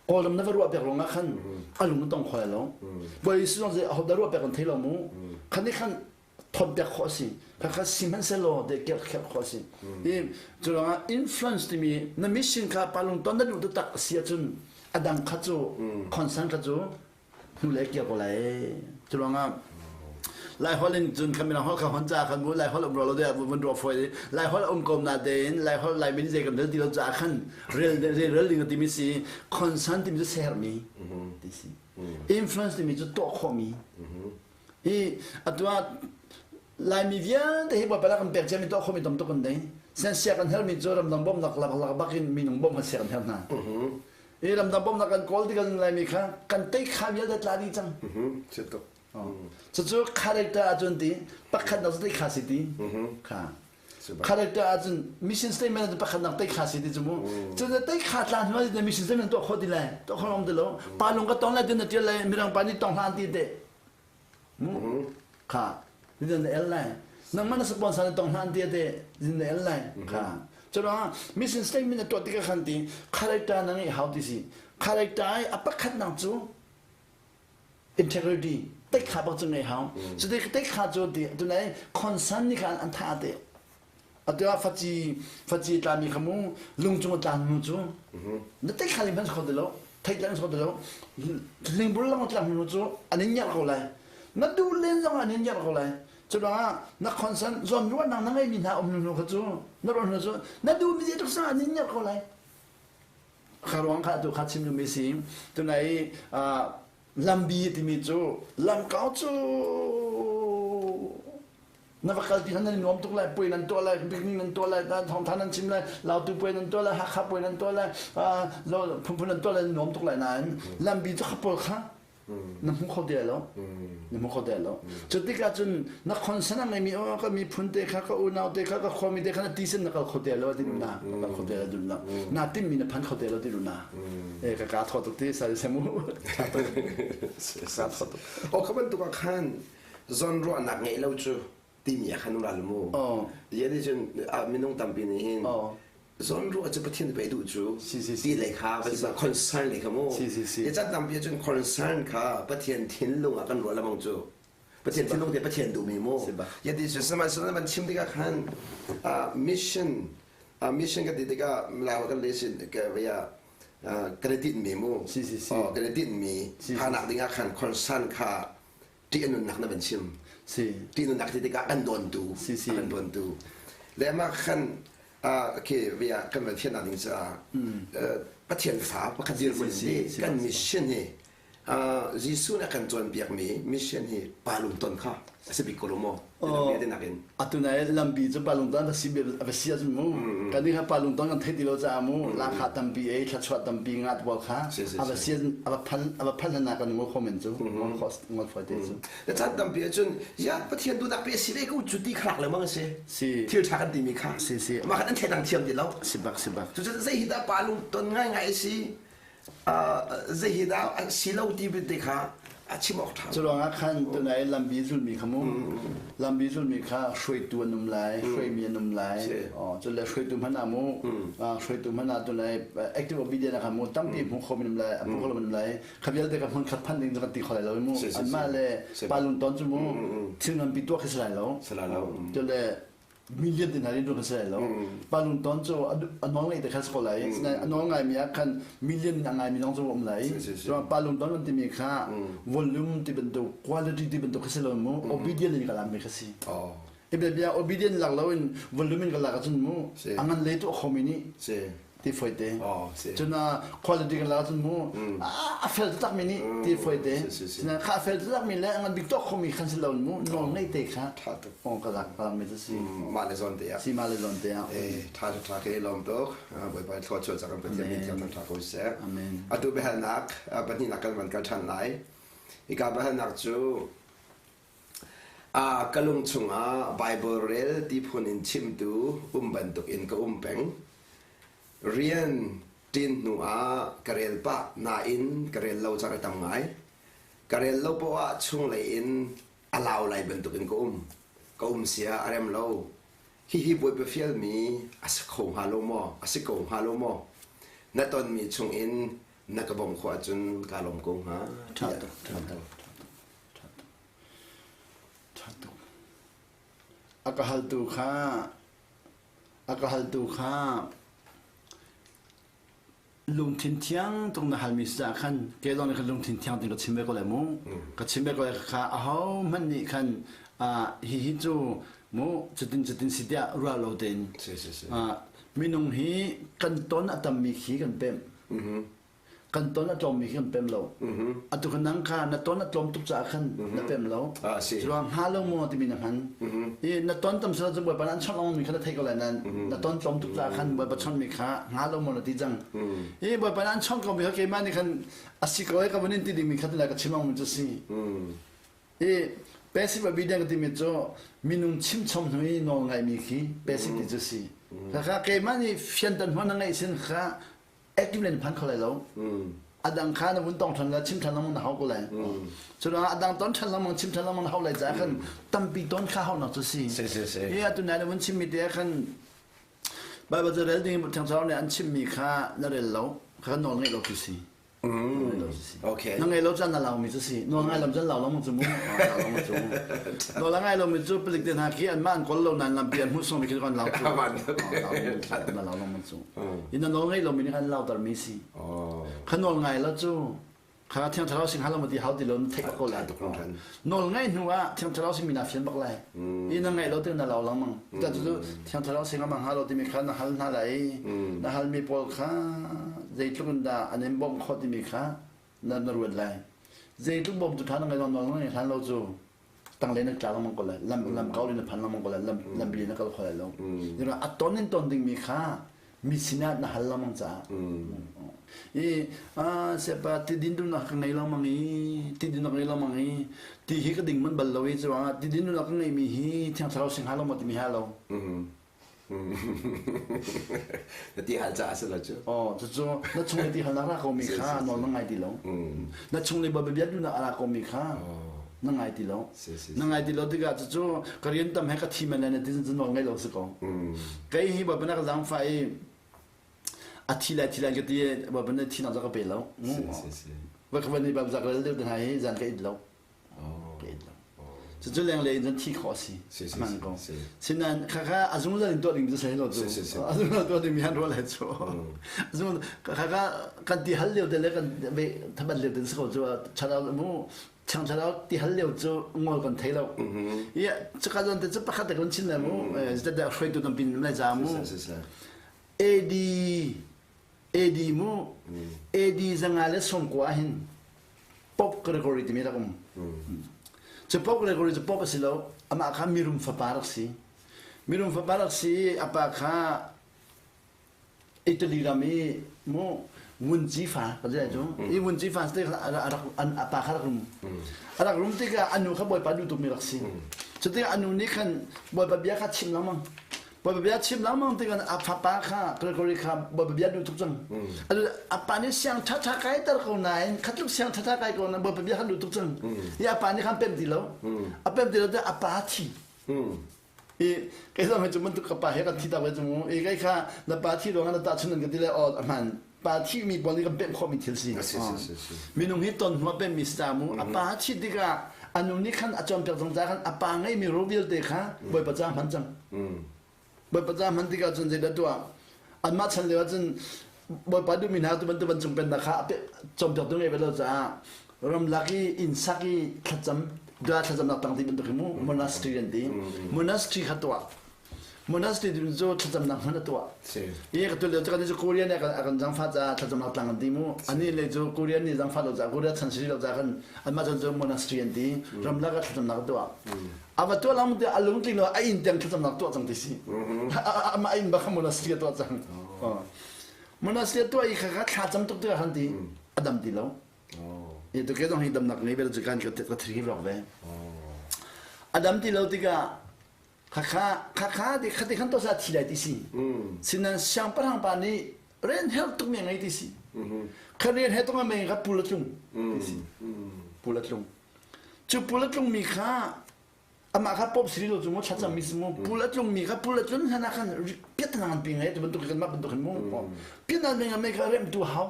Kawlram na va ruah pek ruangah khan a lung na tong kho lai lo Bawi Jesuh zong aho dah ruah pek an thei lo mu khan nih khan thon pek khawh a si kha kha sihmanhsehlaw de kerh kherh khawh a si i cu ruangah influence timi na mission kha pa lungton na duh taktak a si ahcun a dang kha cu concern kha cu hnulei kir ko lai. Cu ruangah Laiholh in cun khan mirang holh kha hon ca khan mu Laiholh um lo de vun ruah foi Laiholh um kom na tein Laiholh Lai min zei kan rel ti lo ca khan rel rel rel ding timi si concern timi cu sermi ti si influence timi cu tuah khawhmi hi atu ah Laimi vialte hi Bawipa kan pek ciami tuah khawhmi tam tuk kan dei sen sia kan hermi cu ramdang bawmhnak lak lak bakin minung bawmh kan sia kan her hna I ramdang bawmhnak kan kawl tik an Laimi kha kan tei kha vialte tla dih cang. Tuk. Cucu character ahcun ti pakhatnak cu tei kha si ti. Kha. Character ahcun mission statement ahcun pakhatnak tei kha si ti cu mu. Cun tei kha tla hnu ah mission statement tuah khawh ti lai. Tuah khawh om ti lo. Pa lung ka tong lai ti na tial lai mirang pa nih tong hlan ti te. Kha zin na el lai nangmah na sponsor na tong hlan ti te zin na el lai kha curuangah mission statement na tuah tikah khan ti character na ngeih hau ti si character ai a pakhat nak cu integrity teikha bak cu ngei hau cu teikha cu ti tunai concern nih khan an tha te atu ah faci faci tlami kha mu lung cung a tlang nu cu na tei kha ling hmanh kho ti lo thei tlang kho ti lo lingbul lang tlang nu cu an in ngerh ko lai na duh len zong an in ngerh ko lai cu ruangah na concern zawn ruahnak na ngeimi hna um nu kha cu na ruah hnu cu na duh mi tuk sang an in ngerh ko lai kha ruang kha tu kha chim mi si tunai lambi timi cu lamkau cu Na va kal ti khan nan i nuam tuk lai, puai nan tuah lai, picnic nan tuah lai, thawngtha nan chim lai, lautu puai nan tuah lai, Hakha puai nan tuah lai, phunphun nan tuah lai, nan nuam tuk lai nain lambi cu kha pawl kha na hmu kho ti lai lo. Na hmu kho ti lai lo. Cu tikah cun na concern a ngeimi oh ka miphun te kha ka unau te kha ka khuami te kha na ti sin na kal kho ti lai lo ti na kal kho ti lai lo na na timmi na phan kho ti lai lo ti na e ka ka tho tuk ti sa semu sa tho tuk o kha bantuk ah khan zawnruahnak ngeih lo cu timi ah khan um ral mu. Ye nih cun minung tampi nih hin zawnruah cu Pathian pei duh cu ti lei kha concern lei kha mu. Ye chan tampi cun concern kha Pathian thinlung ah kan ruah lamang cu. Pathian thinlung te Pathian duhmi mu. Ye ti cu sihmanhsehlaw man chim tikah khan mission mission kan ti tikah Lai kan le sin ka via kan i tinhmi mu. Kan i tinhmi phanak dingah khan concern kha ṭih a nunnak na van chim. Si. Ṭih nunnak ti tikah kan dawntu. Si si. Kan dawntu. Le mah khan okay via kan van thiannak ding caah Pathian fa pakhat dirhmun nih kan mission hi Jesuh nih a kan cawnpiakmi mission hi pa lungton kha a si bik ko lo maw? Atu nai lampi cu palungton va si va si ahcun mu kan nih kha palungton kan theih ti lo caah mu lakha tampi ei thluachuah tampi ngat pawl kha a va si a va phan a va phan hna kan ngol kho men cu ngol kho ngol foi te cu na chan tampi ahcun ya Pathian duhnak pe si ve ko cu ti khalak lengmang a si si thil ṭha kan timi kha si si mah khan an thei dang thiam ti lo si bak si bak cucu zei hi dah pa lungton ngaingai si zei hi dah si lo ti te kha a chim awk ṭha. Cu ruangah khan tunai lambi zulmi kha mu lambi zulmi kha hruaitu an um lai hruaimi an um lai cu le hruaitu hmanh ah mu hruaitu hmanh ah tunai active obedient kha mu tampi hmu kho min um lai hmu kho lo min um lai kha vialte ka hmun khat phan ding cu kan ti kho lai lo mu anmah le palung ton cu mu thil nganpi tuah khi si lai lo cu le million tin hari dun si lai lo palung ton cu a nawl ngai te kha si ko lai a nawl ngai mi ah khan million in a ngai mi lawng cu um lai palung ton kan timi kha volume ti bantuk quality ti bantuk kha si lo mu obedient in ka lam mi kha si i bia obedient lak lo in volume in ka lak ahcun mu a ngan le tu a khomi nih. Ti foi te. Cun quality kan la cun mu a fel tak mi nih ti foi te. Kha a fel tak mi le ngan bik tok khomi khan si lo mu nawl ngei te kha tha tuk. Ong ka lak mi cu si. Mah le zawn te ah. Si mah le zawn te ah. Eh tha tha ke lom tuk. Bawipa thlua chuah cak kan Pathian min thiang tha ko seh. Amen. Atu biahalnak pahnihnak kan van kal than lai. Hika biahalnak cu Ka lung chungah Baibal rel ti phun in chimtu um bantukin ka um peng. Rian ṭin hnuah ka rel pah nain ka rel lo caan a tam ngai. Ka rel lo poah ah chunglei in a lau lai bantukin ka um. Ka um sia a rem lo. Hihi Bawipa fialmi a si kho hnga lo maw? A si ko hnga lo maw? Na tonmi chungin na ka bawmh khawh ahcun kaa lawm ko hnga. Ṭha tuk, ṭha tuk. Ṭha tuk. A ka haltu kha a ka haltu kha lungthin thiang tuk na halmi si caah khan ke zong nih khan lungthin thiang tin ka chim ve ko lai mu. Ka chim ve ko lai kha aho hmanh nih khan hihi cu mu cutin cutin si tiah ruah lo tein minung hi kan ton a tammi khi kan pemh. Kan ton a tlawmmi khi kan pem lo. Atu khan nang kha na ton a tlawm tuk caah khan na pem lo. Curuang hnga lo maw timi na hman. I na ton tam sila cu Bawipa an chawnh lengmang mi kha na theih ko lai nain na ton tlawm tuk caah khan Bawipa chawnh mi kha hnga lo maw na ti cang. I Bawipa an chawnh ko mi kha keimah nih khan a si ko ai ka vun in ti dingmi kha tilai ka chim lengmang cu si. I passive obedience ka timi cu minung chimchom hnu i nawl ngaimi khi passive ti cu si. Kha keimah nih fianter hnu na ngaih sin kha active len phan kho lai lo. A dang kha na vun tong than la chim than lengmang na hau ko lai. Cu ruangah a dang ton than lengmang chim than lengmang na hau lai caah khan tampi ton kha hau nak cu si. Si si si. Hi atu nai na vun chimmi te ah khan Bible ca rel ding Thiang Thlarau nih an chimmi kha na rel lo kha nawl ngeih lo cu si. Okay. Na ngei lo caan na laumi cu si. Nawl ngai lam cun lau lengmang cu mu. Lau cu mu. Nawl a ngai lomi cu palik te hna khi anmah an kawl lo nain lampi an hmuh sungmi khi kan lau cu. Na lau lengmang cu. In na nawl ngei lomi nih khan lautermi si. Kha nawl ngai lo cu kha Thiang Thlarau sing hal ti hau ti lo na theih bak ko lai. Nawl ngaih hnu ah Thiang Thlarau sing mi na fian bak lai. I na ngaih lo ti na lau lengmang. Ta cu Thiang Thlarau sing amang hal lo timi kha na hal hna lai. Na halmi pawl kha zeitluk in dah an in bawmh khawh timi kha na na ruat lai. Zeitluk bawmtu ṭha na ngei lo nawl na hlan lo cu tanglei na tla lengmang ko lai. Lam lam kau na phan lengmang ko lai. Lam lam bili na kal kho lai lo. A ton in ton dingmi kha mi sinah na hal lengmang caah. I sepa ti din duhnak ka ngei lengmang i ti din ka ngei lengmang i ti hi ka ding man bal lo i cuangah ti din duhnak ka ngeimi hi Thiang Thlarau sing hal lo maw timi ha lo. Na ti hal caah si lo cu. Oh, cucu na chung i ti halnak ra ko mi kha nawl na ngai ti lo. Na chung le bia duhnak a ra ko mi kha na ngai ti lo. Na ngai ti lo tikah cucu ka rian tam he ka thi men lai na ti cun nawl ngai lo si ko. Kei hi Bawipa na ka zaangfah i a thi lai thi lai ka ti Bawipa na thi nak ka pe lo. Va ka van i Bawipa rel deuh te hna hi zan ka it lo. Ka it lo. Cucu lenglei in cun thi khawh a si. Hman ko. Sinain khakha a zungzal in tuah ding cu si lo cu. A zungzal tuah ding mi han ruah lai cu. Zungzal khakha kan ti hal lio te le kan thabat lio te si ko cu chan mu Thiang Thlarau ti hal lio cu ngol kan thei lo. I cuka zawn te cu pakhat te kan chin le mu. Zedah hruaitu tampi lai za mu. AD AD mu AD 190 hin Pope Gregory timi rak um. Cu Pope Gregory cu Pope a si lo. Amah kha mirum fapa rak si. Mirum fapa rak si i a pa kha Italy ram i mu vunci fa ka ti cu i vunci fa te a rak a pa kha rak rum a rak rum tikah a nu kha bawipa duh tukmi rak si cu tikah a nu nih khan bawipa bia kha chim lengmang bawipa bia chim lengmang tikah a fapa kha Gregory kha bawipa bia duh tuk cang a pa nih siang ṭhaṭha kai ter ko nain kha tluk siang ṭhaṭha kai ko nain bawipa bia kha duh tuk cang i a pa nih khan pem ti lo a pem ti lo te a pa thi I kei zong hi cu bantuk ka pa he kan thi tak ve cu mu. I kei kha na pa thi ruangah na tahchun an ka ti le aw a hmaan. Pa thi mi pawl nih kan pemh khawhmi thil si. Minung hi ton hnu a pemhmi si ta mu. A pa thi tikah a nu nih khan a cawnpiak zungzal khan a pa ngeihmi ro vialte kha Bawipa ca hman cang. Bawipa ca hman tikah cun zeidah tuah? Anmah chan lio ah cun Bawipa duhmi hna tu bantuk vancung pennak kha cawnpiaktu ngei ve lo caah ramlak i inn sak i thlacam dua thlacamnak tang ti bantuk hi mu monastery an ti monastery kha tuah. Monastery dun cu thlacamnak hmun a tuah. I ka tu lio cu kan cu Korean nih a kan zangfah caah thlacamnak tlang an ti mu. Ani le cu Korean nih zangfah lo caah Korea chan si lo caah kan anmah chan cu monastery an ti. Ramlak ah thlacamnak a tuah. A va tuah lang te a lungtling lo a inn tiang thlacamnak tuah cang ti si. Amah inn bak monastery a tuah cang. Monastery a tuah i kha kha thla cam tuk tikah khan ti a dam ti lo. I tu ke zong hi damnak ngei bel cu kan ka thri rawk ve. A dam ti lo tikah Khakha khakha ti khati khan to sa thi lai ti si. Sinan siangpahrang pa nih rian her tuk mi ngei ti si. Kha rian he tuk me kha pul a tlung ti si. Pul a tlung. Cu pul a tlung mi kha amah kha pop siri lo cu mu thlacam mi si mu pul a tlung mi kha pul a tlun hlan ah khan piat nang pi ngai tu bantuk kan mah bantuk hin mu piat nang me me kha rem tu hau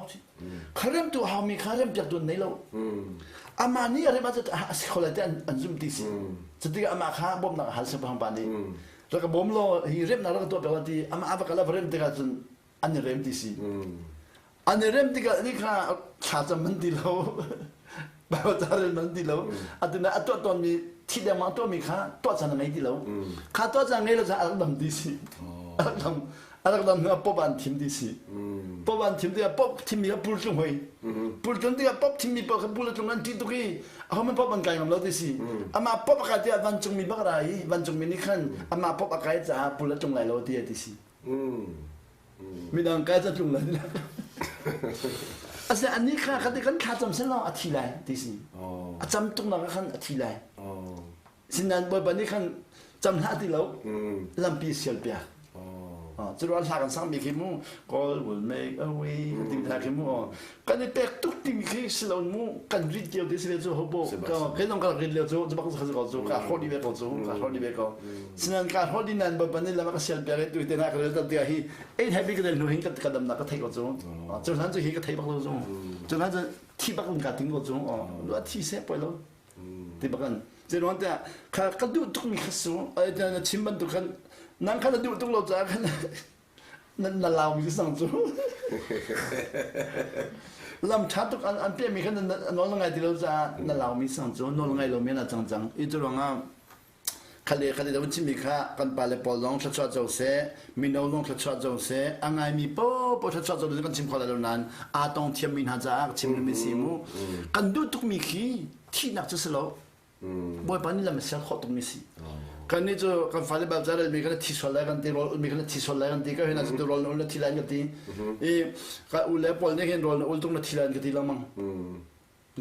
kha rem tu hau mi kha rem piak tu nei lo amah nih a rem ah a si kho lai te an zum ti si Cutikah amah kha bawmhnak a hal siangpahrang pa nih rak ka bawm law hi remnak rak ka tuah piak ti amah a va kal a va rem tikah cun an i rem ti si. An i rem tikah ni kha thlacam man ti lo Baibal ca rel man ti lo atu na a tuah tawnmi thi dengmang tuahmi kha tuah caan a ngei ti lo kha tuah caan ngei lo caah a rak dam ti si a rak dam a rak dam hnu ah pop an thim ti si pop an thim tikah pop thimmi kha pul tlung hoi pul tlung tikah pop thimmi pawl kha pul a tlung an ṭih tuk i ahohmanh pop an kai ngam lo ti si amah pop a kai tikah vancungmi bak ra i vancungmi nih khan amah pop a kai caah pul a tlung lai lo ti a ti si midang kai ca tlung lai Asina anih kha kha kan thla cam selaw a thi lai ti si a cam tuk nak khan a thi lai Sinain Bawipa nih khan cam hlah ti lo lampi sial piak. Cu ruang hla kan sang mi khi mu God will make a way kan ti hna khi mu kan i pek tuk timi khi si lo mu kan rit lio ti si ve cu hobo ka dong ka rit lio cu cu bak cu ko cu ka hrawh di ve ko cu ka hrawh di ve ko sinan ka hrawh di nan Bawipa nih lam ka sial piak i tu te na ka rel tiah hi ei happy ka del hnu hin ka dam na ka thei ko cu cu hlan cu hi ka thei bak lo cu cu hlan cu thi bak in ka ting ko cu lu thi se poi lo ti bakan zeiruang tiah kha ka duh tukmi kha su na chim bantuk khan nang kha na duh tuk lo caah khan na lau mi sang cu lam ṭha tuk an piahmi khan na nawl ngai ti lo caah na lau mi sang cu nawl ngai lo mi na cang cang i cu ruangah Khale khale lo chimmi kha kan pale pawl zong thluachuah co seh, mino zong thluachuah co seh, a ngaimi paohpaoh thluachuah co kan chim kho lai lo nain aa tong thiammi hna caah ka chim mi si mu. Kan duh tukmi khi thihnak cu si lo. Bawipa nih lam a sial khawh tukmi si. Kan nih cu kan fale bal ca mi kan thi sual lai kan ti rawl mi kan thi sual lai kan ti ka hin cu rawl na ul na thi lai kan ti. I ka u le pawl nih hin rawl na ul tung na thi lai kan ti lengmang.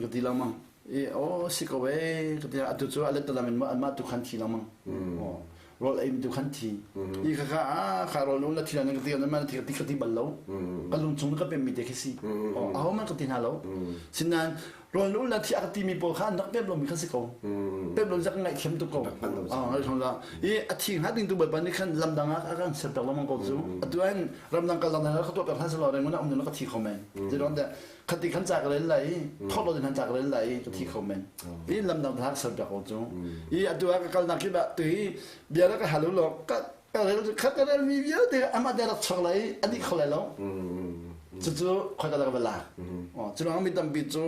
Ka ti lengmang. I aw si ko ee ka ti atu cu a let lam in anmah tu khan thi lengmang. Aw rawl ei tu khan thi. I kha kha ah kha rawl na thi lan ka ti na thi ka ti ka ti bal lo. Ka lung chung ka pem mi te khi si. Aw aho man ka ti hna lo. Sinain rawl na na thi a ka ti mi pawl kha an rak pem lo mi kha si ko. Pem lo zak ngaih thiam tuk ko. Ah ngai thong la. I a thi hnga ding tu bawipa nih khan lam dang ah a kan ser pek lengmang ko cu. Atu an ramdang kal dang ka tuah pek hna selaw reng na um na ka thi kho men. Zeiruang dah khati khan ca ka rel lai i thawt lo khan ca ka rel lai i ka thi kho men i lam dang thak ser piak ko cu i atu ah ka kalnak kip ah tu hi bia ka hal lo ka ka rel kha ka rel mi vialte amah te rak chok lai ani kho lai lo cucu khoi ka ka va lak cu ruang mi tampi cu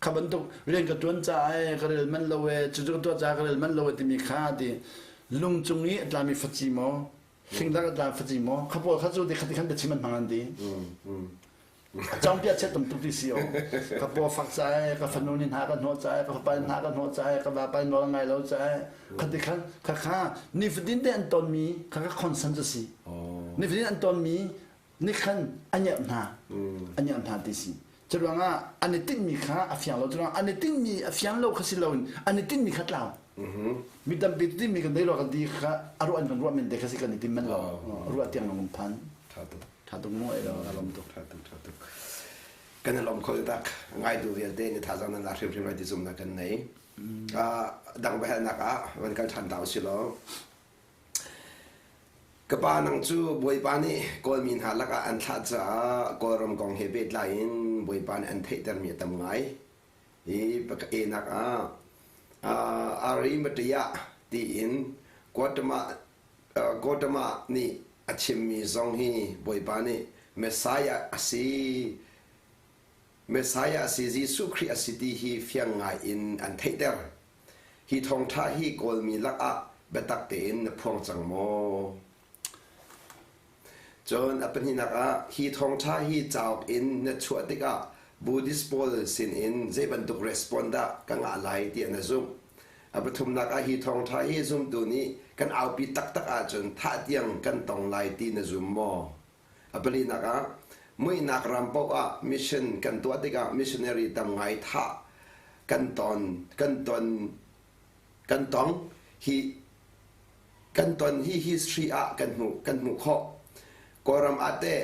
kha bantuk rian ka tuan ca ai ka rel man lo e cucu ka tuah ca ka rel man lo e timi kha ti lung cung i a tlami faci maw hling dang a tla faci maw kha pawl kha cu ti khati khan biachim an hmang an ti Cawngpiah chiat tam tuk ti si o. Ka paw fak cae, ka fanu nih hna ka hnawh cae, ka fapa nih hna ka hnawh cae, ka vapa nih nawl ngai lo cae. Khati khan kha kha nifatin te an tonmi kha kha concern cu si. Nifatin an tonmi nih khan a ngerh hna. A ngerh hna ti si. Cu ruangah an i tinhmi kha a fiang lo. Cu ruangah an i tinhmi a fiang lo kha si loin an i tinhmi kha tlau. Mi tampi tinhmi kan nei lo kan ti kha a ruah an kan ruah men te kha si kan i tim men lo. Ruah tiang lang um phan. Tha tuk. Tha tuk mu ei lo a lom tuk. Tha tuk tha tuk. Kan i lawm kho tak. Ngaitu vialte ni thazang nan la hrimhrim lai ti zumnak kan nei. Dang biahalnak ah van kal ṭhan ta usih law. Ka pa nang cu Bawipa nih Kawlmi hna lakah an thlah caah Kawlram kong he pehtlai in Bawipa nih an theihtermi a tam ngai. Hi enak ah Arimathea tiin Guatemala Gautama nih a chimmi zong hi Bawipa nih Messiah a si, Messiah a si, Jesuh Khrih a si ti hi fiang ngai in an theihter. Hi thawngṭha hi Kawlmi lakah biatak tein na phuang cang maw? Cun a pahnihnak ah hi thawngṭha hi cauk in na chuah tikah Buddhist pawl sinin zei bantuk respond dah ka ngah lai tiah na zumh. A pathumnak ah hi thawngṭha hi zumtu nih kan aupi taktak ahcun thah tiang kan tong lai ti na zum maw? A palinak ah muihnak ram paoh ah mission kan tuah tikah missionary tam ngai thah kan ton kan ton kan tong hi kan ton hi history ah kan hmuh kan hmuh khawh. Kawlram ah teh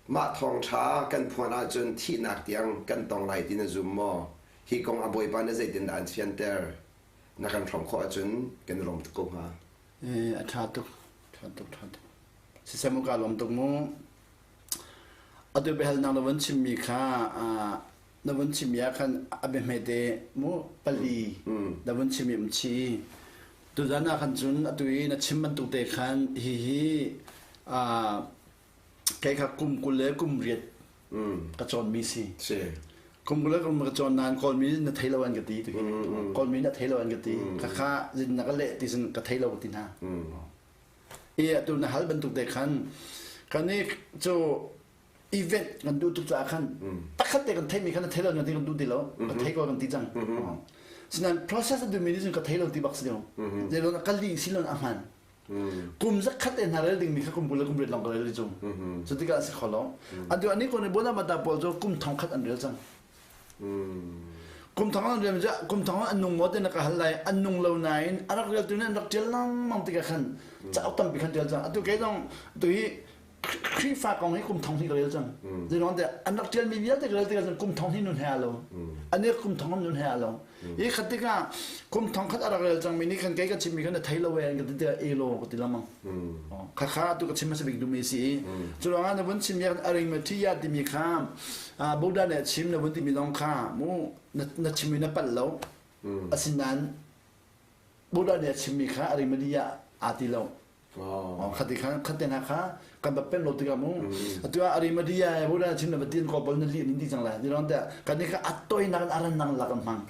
mah thawngṭha kan phuan ahcun thihnak tiang kan tong lai ti na zum maw? Hi kong a Bawipa nih zeitindah an fianter? Na kan hrawm khawh ahcun kan i lawm tuk ko hnga. Eh, a ṭha tuk. Ṭha tuk, ṭha tuk. Siseh mu ka lawm tuk mu. Atu biahalnak na vun chimmi kha na vun chimmi ah khan a biahmete mu pali na vun chimmi um chi. Tuzan ah khan cun atu i na chim bantuk te khan hihi kei kha kum 20 le kum riat ka cawnmi si. Kum 20 le kum ka cawn nain Kawlmi na thei lo an ka ti. Kawlmi na thei lo an ka ti. Khakha zin na ka leh ti sin ka thei lo ka ti hna. I atu na hal bantuk te khan kan i cu event kan duh tuk caah khan takhat te kan theimi khan na thei lo na ti kan duh ti lo ka thei ko kan ti cang. Sinain process a duhmi nih cun ka thei lo ti bak si lo. Zeilon a kal ding si lo a hman. Kum zakhat te hna rel dingmi kha kum 20 le kum riat lawng ka rel rih cu. Cu tikah a si kho lo. Atu ani ko nih Bonamata pawl cu kum thongkhat an rel cang. Kum thong an rel kum thong an nung maw ti na ka hal lai an nung lo nain a rak reltu nih an rak ṭial lengmang tikah khan cauk tampi khan ṭial cang. Atu kei zong atu hi Khrihfa kong hi kum thong hnih ka rel cang. Zeiruang tiah an rak ṭialmi vialte ka rel tikah cun kum thong hnih nun he aa lo. An i kum thong nun he aa lo. Hi khat tikah kum thong khat a rak rel cangmi nih khan kei ka chimmi khan na thei lo e an ka ti tikah elo ka ti lengmang. Khakha tu ka chim hmasa bik duhmi si i cu ruangah na vun chim i Arimathea timi kha Buddha nih a chim na vun timi zong kha mu na chimmi na palh lo. Asinain Buddha nih a chimmi kha Arimathea aa ti lo. Khati khan khatte hna kha kan va pem lo tikah mu atu ah Arimathea Buddha chim na va tin ko bol na li nin ti cang lai ti ron te kan ni kha atoi nak aran nang lak an hmang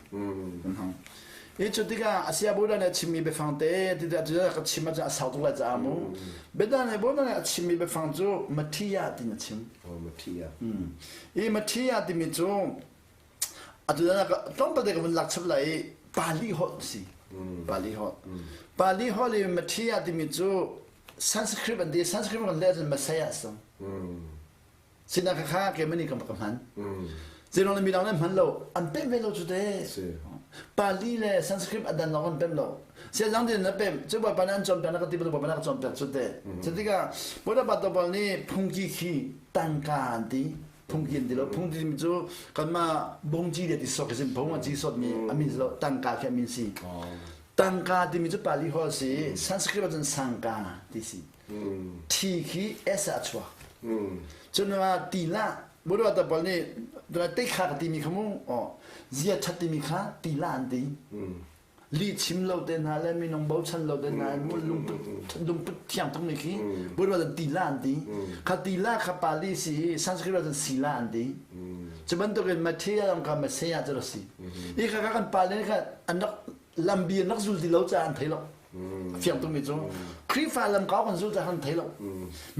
kan hmang i cu tikah asia Buddha nih a chimmi biafang te ti te atu ka chim ahcun a sau tuk lai caah mu Buddha nih Buddha nih a chimmi biafang cu Mathiya tin a chim Mathiya i Mathiya timi cu Atu tlawmpal te ka vun lak chap lai i Pali holh si. Pali holh. Pali holh i Mathiya timi cu Sanskrit an ti. Sanskrit kan leh ahcun Messiah a si. Sinah kha kha keimah nih ka hman. Zeiruang le midang nih hman lo. An pemh ve lo cu te. Pali le Sanskrit a dan lawng an pemh lo. Siazang din na pemh. Cu bawipa nih an cawnpiak na ka ti bantuk bawipa nih a ka cawnpiak cu te. Cu tikah Buddha Topal nih phungki khi tangka an ti. Phungki an ti lo. Phungki timi cu kanmah bungci le ti sok sin phung a ci sotmi a min si lo tangka khi a min si. Tangka timi cu Pali holh si Sanskrit ahcun sangka ti si. Thi khi S ah a chuak. Cun ah tila Buddha tapal nih teikha ka timi kha mu zia ṭhat timi kha tila an ti. Li chim lo te hna le minung bochan lo te hna lungput lungput thiang tuk mi khi Buddha cun tila an ti. Kha tila kha Pali si i Sanskrit ah cun sila an ti. Cu bantukin Matthew zong kha Messiah cu a si. I kha kha kan pale kha an rak lambi an rak zul ti lo caah an thei lo. Fiang tuk mi cu Khrihfa lam kau kan zul caah kan thei lo.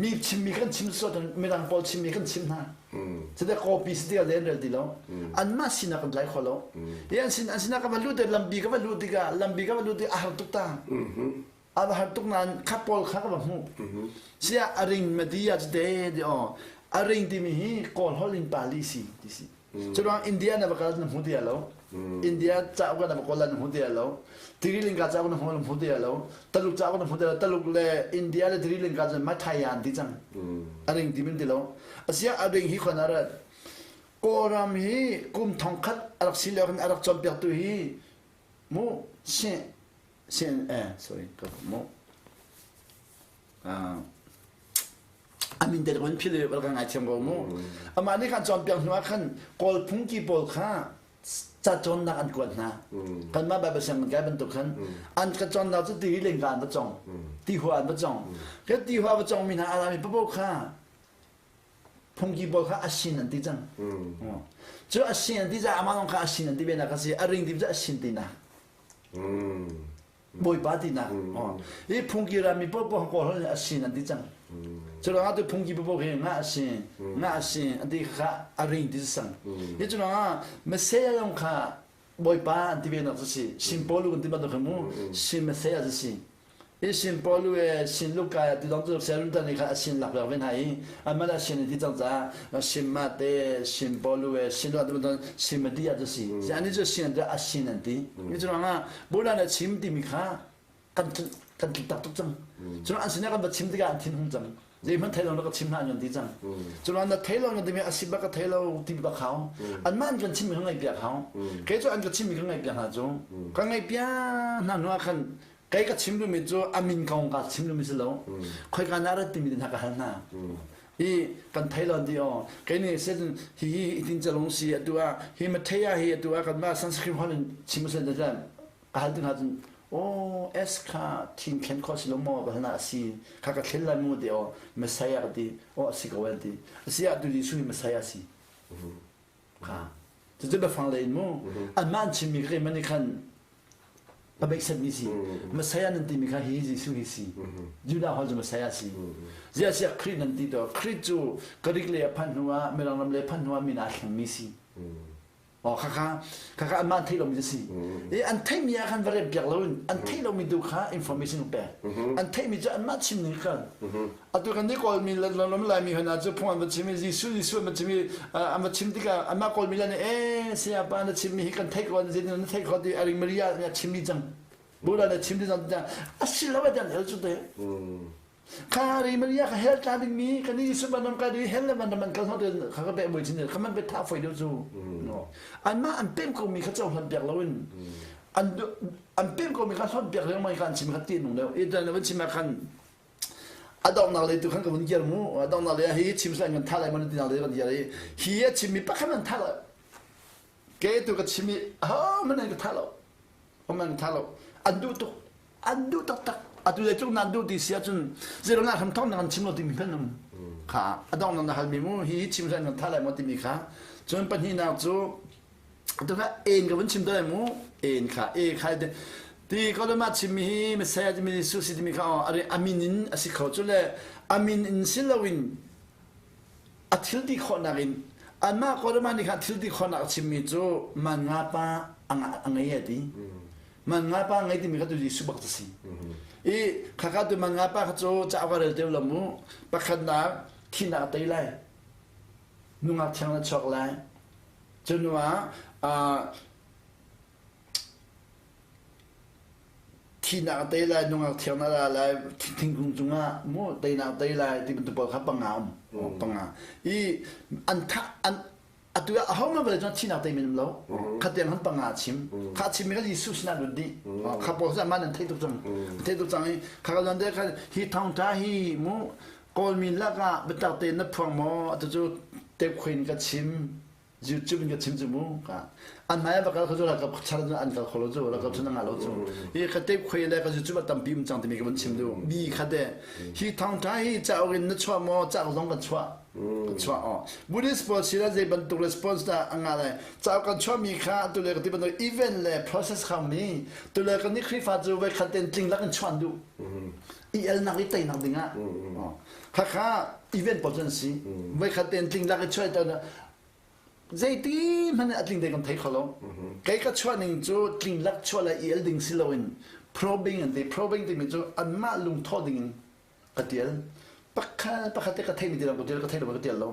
Mi chimmi kan chim sual midang pawl chimmi kan chim hna. Cuti copy si tikah zei an rel ti lo. Anmah sinak kan tlai kho lo. I an sin an sinah ka va lut lambi ka va luh tikah lambi ka va luh tikah a har tuk ta. A va har tuk nain kha pawl kha ka va hmuh. Sia a ring madi ah cute ti aw a ring timi hi Kawl holh in Pali si ti si. Curuang India na va kal na hmu ti lo. India cauk na va kawl na hmu ti lo. Tirilinka cauk na hmu na hmu ti lo. Taluk cauk na hmu ti lo. Taluk le India le Tirilinka cun Mathayan ti cang. A ring ti min ti lo. Asia a ring hi khon a rat. Kawlram hi kum thongkhat a rak si lio khan a rak cawnpiaktu hi mu sin sin eh sorry ka mu a min te kan phil i ka ngaithiam ko mu amah nih khan cawnpiak hnu ah khan kawl phungki pawl kha ca cawnnak an kuat hna kanmah Bible sianginn kai bantuk khan an ka cawnnak cu ti lengka an va cong ti hua an va cong ke ti hua va cong mi hna alami papo kha phungki pawl kha asin an ti cang cu asin an ti caah amah zong kha asin an ti ve nak a si a ring ti cu asin ti nak. Bawipa tinak. Hi phungki rami paohpaoh kawl holh nih a sin an ti cang. Cu ruangah tu phungki paohpaoh hi nga a si, nga a si an ti kha a ring ti sang. Hi cu ruangah Messiah zong kha Bawipa an ti ve nak cu si. Sin Paulu kan ti bantuk kha mu, sin Messiah cu si. I sin Paulu e sin Luka ti zong cu Serun tan kha a sin lak ve hna i amah a sin ti cang caah sin Mate, sin Paulu e sin Luka ti bantuk sin Madia cu si. Ani cu sin a sin an ti. Hi cu ruangah Buddha na chim timi kha kan kan tak tuk cang. Cun an sinah kan va chim tikah an thin hung cang. Zeihmanh thei lo na ka chim hna an ti cang. Cun na thei lo na timi a si bak ka thei lo ti bak hau. Anmah an kan chimmi ka ngaih piak hau. Kei cu an ka chimmi ka ngaih piak hna cu. Ka ngaih piak hna hnu ah khan kei ka chim duhmi cu a min kong ka chim duhmi si lo. Khoika na rat timi hna ka hal hna. I kan thei lo ti aw. Kei nih sen hi hi itin calung si atu ah hi mathei ah hi atu ah kanmah Sanskrit holh in chim sen ka hal ti hna cun aw S kha thin thlen khawh si lo maw ka hna a si kha ka thlen lai mu ti aw Messiah ka ti aw a si ko an ti a si ah tu Jesuh hi Messiah si kha cucu biafang le in mu anmah an chimmi kha keimah nih khan ka beihsat mi si Messiah nan timi kha hi Jesuh hi si Judah holh cu Messiah si ziah siah Khrih nan ti to Khrih cu Greek le a phanh hnu ah Mirang ram le phanh hnu ah min aa thleng mi si Oh khakha khakha anmah an theih lomi cu si. I an theihmi ah khan va rem piak loin an theih lomi tu kha information pek. An theihmi cu anmah chim ning khan. Atu kan nih Kawlmi le lam Laimi hna cu phung an va chim i Jesuh Jesuh an va chim i an va chim tikah anmah Kawlmi le nih ee saya pa na chimmi hi kan theih ko zeitin na theih kho ti a ring Maria nih a chim dih cang. Buddha na chim dih cang a si lo dan el cu te. Kha ri Maria ka hell tla ding mi kan i Jesuh man ka di hell le man man kal ho te kha ka pe mui chin kha man pe tha foi deuh cu no an mah an pem ko mi kha cho hlan piak lo in an an pem ko mi kha hlan piak leng mai khan chim kha ti nung deuh i dan van chim khan adong nak le tu khan ka vun kiar mu adong nak le hi chim sai ngan tha lai man ti nak le kan kiar i hi a chim mi pakhat man tha lo ke tu ka chim i ha man ka tha lo man tha lo an duh tuk an duh taktak atu le tluk nan duh ti si ahcun zeiruang ah hram thawng na kan chim lo timi hmanh um kha a dong na hal mi mu hi chim sai nan tha lai maw timi kha cun pahnihnak cu tu kha en ka vun chim te lai mu en kha e kha ti ko le ma chim mi hi Messiah timi Jesuh si timi kha amin in a si kho cu le amin in si loin a thil ti khawhnak in anmah Kawlram nih khan thil ti khawhnak a chimmi cu man nga pa a ngei a ti. Man nga pa ngei timi kha tu Jesuh bak si. I khakha tu man nga pa kha cu ca ka rel teu lo mu. Pakhatnak thihnak a tei lai. Nungak thiang na chuak lai. Cu hnu ah Thihnak a tei lai, nungak thiang na ra lai, thingkung cungah mu teinak tei lai ti bantuk pawl kha panga um. Panga. I an tha an atu ah aho man vale cun thihnak tei men um lo. Kha tiang han panga chim. Kha chim mi kha Jesuh sinah lut dih. Kha pawl cu man an theih tuk cang. Theih tuk cang i kha ka zon te kha hi thawngtha hi mu Kawlmi lakah biatak tein na phuang maw atu cu tepkhuin ka chim. YouTube in ka chim cu mu ka an hmai va kal kho cu ralkap char an kal kho lo cu ralkap cun nga lo cu hi ka tape khoi le ka YouTube a tampi um cang timi ka van chim du bi kha te hi thawngtha hi cauk in na chuah maw cauk zong kan chuah kan chuah aw Buddhist pawl si la zei bantuk response dah anga le cauk kan chuah mi kha tu le ka ti bantuk event le process khang mi tu le kan ni Khrifa cu voi khat ten tling lak in chuan du i el nak i tei nak ding ah kha kha event pawl cu an si voi khat ten tling lak i chuah Zeiti hmanh a tling te kan thei kho lo. Kei ka chuah ning cu tling lak chuah le i el ding si loin probing an ti. Probing timi cu anmah lungthawh ding in ka tial. Pakhat pakhat te ka theimi ti lo ka tial ka thei lo ka tial lo.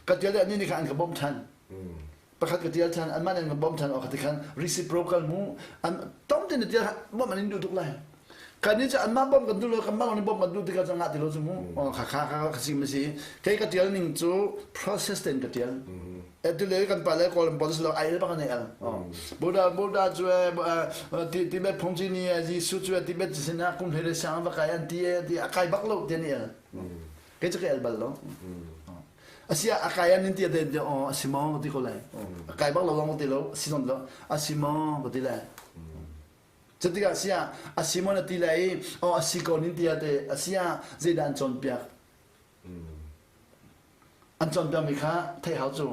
Ka tial le annih nih khan an ka bawmh than. Pakhat ka tial than anmah nih an ka bawmh than o ka ti khan reciprocal mu an tom te na tial bawmh an in duh tuk lai. Kan nih cu anmah bawmh kan duh lo kanmah lawng nih bawmh kan duh tikah cun ngah ti lo cu mu. Kha kha kha ka si ma si. Kei ka tial ning cu process tein ka tial. Atu le kan pa le Kawlram pawl si lo ai el bak an el. Buddha Buddha cu Tibet phungci ni Jesuh cu Tibet sinah kum hlei le sang va kai an ti ti a kai bak lo ti an el. Kei cu ka el bal lo. Asia a kai an ti te oh a si maw ti ko lai. A kai bak lo long ti lo si non lo a si maw ka ti lai. Cutikah siah a si maw na ti lai i aw a si ko ning tiah te a si ah zeidah an cawnpiak? An cawnpiakmi kha theih hau cu.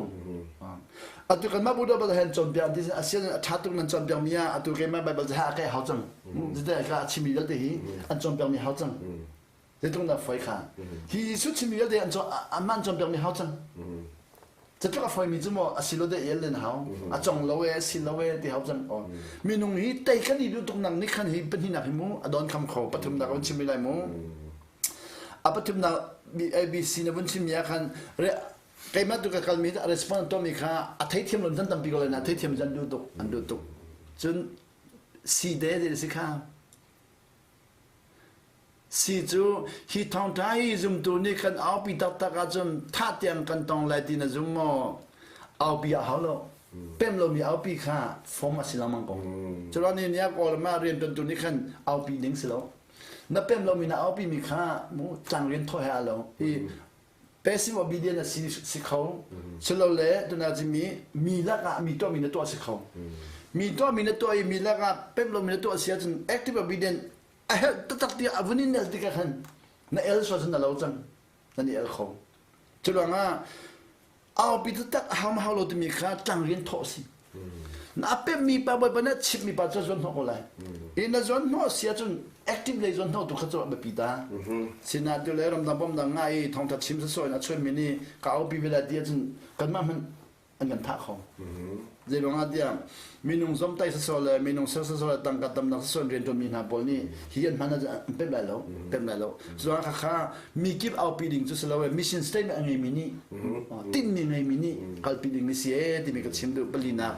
Atu kan mah Buddha bal hen cawnpiak ti asian a ṭha tuk nan cawnpiak mi ah atu keimah Bible ha kai hau cang. Zite ka chimi vialte hi an cawnpiak mi hau cang. Zeitluk dah foi kha. Hi Jesuh chimmi vialte an an cawnpiak mi hau cang. Zeitluk a foi mi cu maw a si lo de el len hau. A cong lo e si lo e ti hau cang. Minung hi tei kan i duh tuk nang nih khan hi pahnihnak hi mu a don kham kho pathumnak an chim lai mu. A pathumnak ABC na vun chim mi ah khan keimah tu ka kalmi a response tuahmi kha a theithiam lo zan tampi ko lai na theithiam zan duh tuk an duh tuk. Cun si de de si kha Si cu hi thawngṭha hi zumtu nih kan aupi taktak ahcun thah tiang kan tong lai ti na zum maw? Aupi a hau lo. Pem lomi aupi kha fom a si lengmang ko. Culo ni ni ah Kawlram ah rianṭuantu nih khan aupi ding si lo. Na pem lomi na aupi mi kha mu tlang rian thawh he a lo. Hi passive obedient a si, si kho. Silole tuna mi mi lakah mi tuahmi na tuah si kho. Mi tuahmi na tuah i mi lakah pem lomi na tuah si ahcun active obedient a herh taktak tiah a vun in el tikah khan na el sual cun na lo cang nan i el kho cu ruangah aupi taktak a hau ma hau lo timi kha tlang rian thawh si na a pemmi pa bawipa na chimmi pa cu zuan hnawh ko lai i na zuan hnawh si ahcun active lei zuan hnawh tu kha cu a biapi ta sinah tu le ramdang bomdang nga i thongtha chim sasawh in a chuanmi nih ka aupi ve lai ti ahcun kanmah hmanh an kan thah kho. Zei ruangah tiah minung zomtai sasawh le minung ser sasawh le tangka tamnak sasawh in rianṭuanmi hna pawl nih hi an hman an pemh lai lo, pemh lai lo. Cucaah khakha mi kip aupi ding cu si lo mission statement a ngeimi nih tinhmi ngeimi nih kalpi ding mi si ee timi ka chim duh palinak.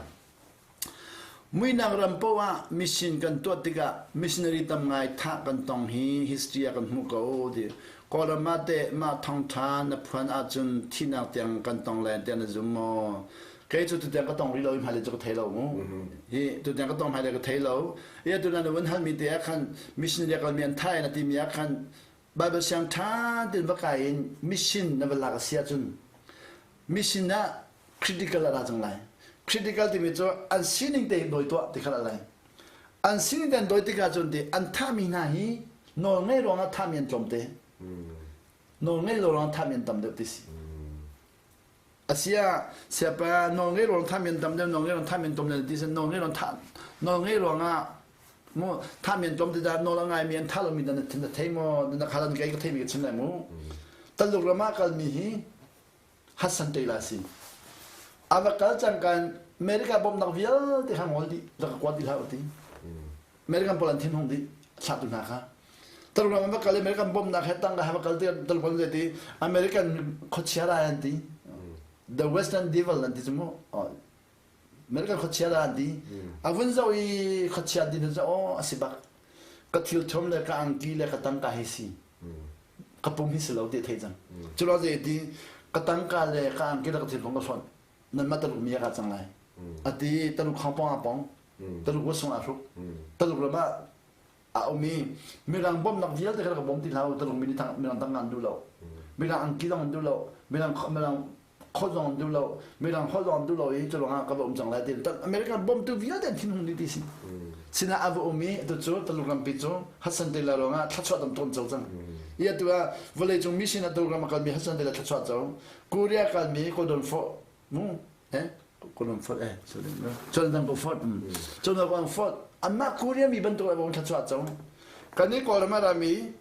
Muinak ram paoh ah mission kan tuah tikah missionary tam ngai thah kan tong hi history ah kan hmuh ko ti. Kawlram ah teh mah thawngṭha na phuan ahcun thihnak tiang kan tong lai tiah na zum maw? Kei cu tutiang ka tong rih lo i hmailei cu ka thei lo mu. Hi tutiang ka tong hmailei ka thei lo. I atu na vun halmi te ah khan missionary a kalmi an thai na timi ah khan Bible siang ṭha tein va kai in mission na va lak a si ahcun mission ah critical a ra cang lai. Critical timi cu an sining te hi dawi tuah ti kha lai. An sining te an dawi tikah cun ti an thahmi hna hi nawl ngei ruangah thahmi an tlawmte. Nawl ngei lo ruangah thahmi an tam deuh ti si. Asia siapa nawl ngei ruang thahmi an tam deuh nawl ngei ruang thahmi an tlawm deuh ti si nawl ngei ruang thah nawl ngei ruangah mu thahmi an tlawm ti dah nawl a ngaimi an thah lomi na na thei maw na khalan kei ka theimi ka chim lai mu. Taluk ram ah kalmi hi Hassan Taylor si. A va kal cang kan America bawmhnak vialte kha ngol dih, rak ka kuat dih hlah ti. American pawl an thin hung dih, thlatu hna kha. Taluk ram va kal American bawmhnak he tangka he va kal ti taluk ram ti American khuachia ra an ti. The Western Devil an ti cu mu. American khuachia ra an ti. A vun zoh i khuachia din cu aw a si bak. Ka thil thom le ka angki le ka tangka hi si. Ka pum hi si lo ti thei cang. Cu lo zei ti ka tangka le ka angki le ka thil ka hlonh. Nan mah taluk mi ka cang lai. Ati taluk khang pong a pong. Taluk wa sung a hruk. Taluk ram ah a um i mirang bawmhnak vialte kha ka bawm ti hlah u taluk mi nih mirang tang an duh lo. Mirang angki zong an duh lo. Mirang mirang khawh zong an duh lo mirang holh zong an duh lo i cu ruangah ka va um cang lai ti American bawmtu vialte an thinhung dih ti si sinah a va um i atu cu Taluk rampi cu Hassan Taylor ruangah thluachuah tam tawn co cang i atu ah vawleicung mission a Taluk ram a kalmi Hassan Taylor thluachuah co Korea kalmi Gordon Ford mu eh Gordon Ford eh Jonathan Go Ford Jonathan Ford anmah Korea mi bantuk a bawm thluachuah co kan i Kawlram a rami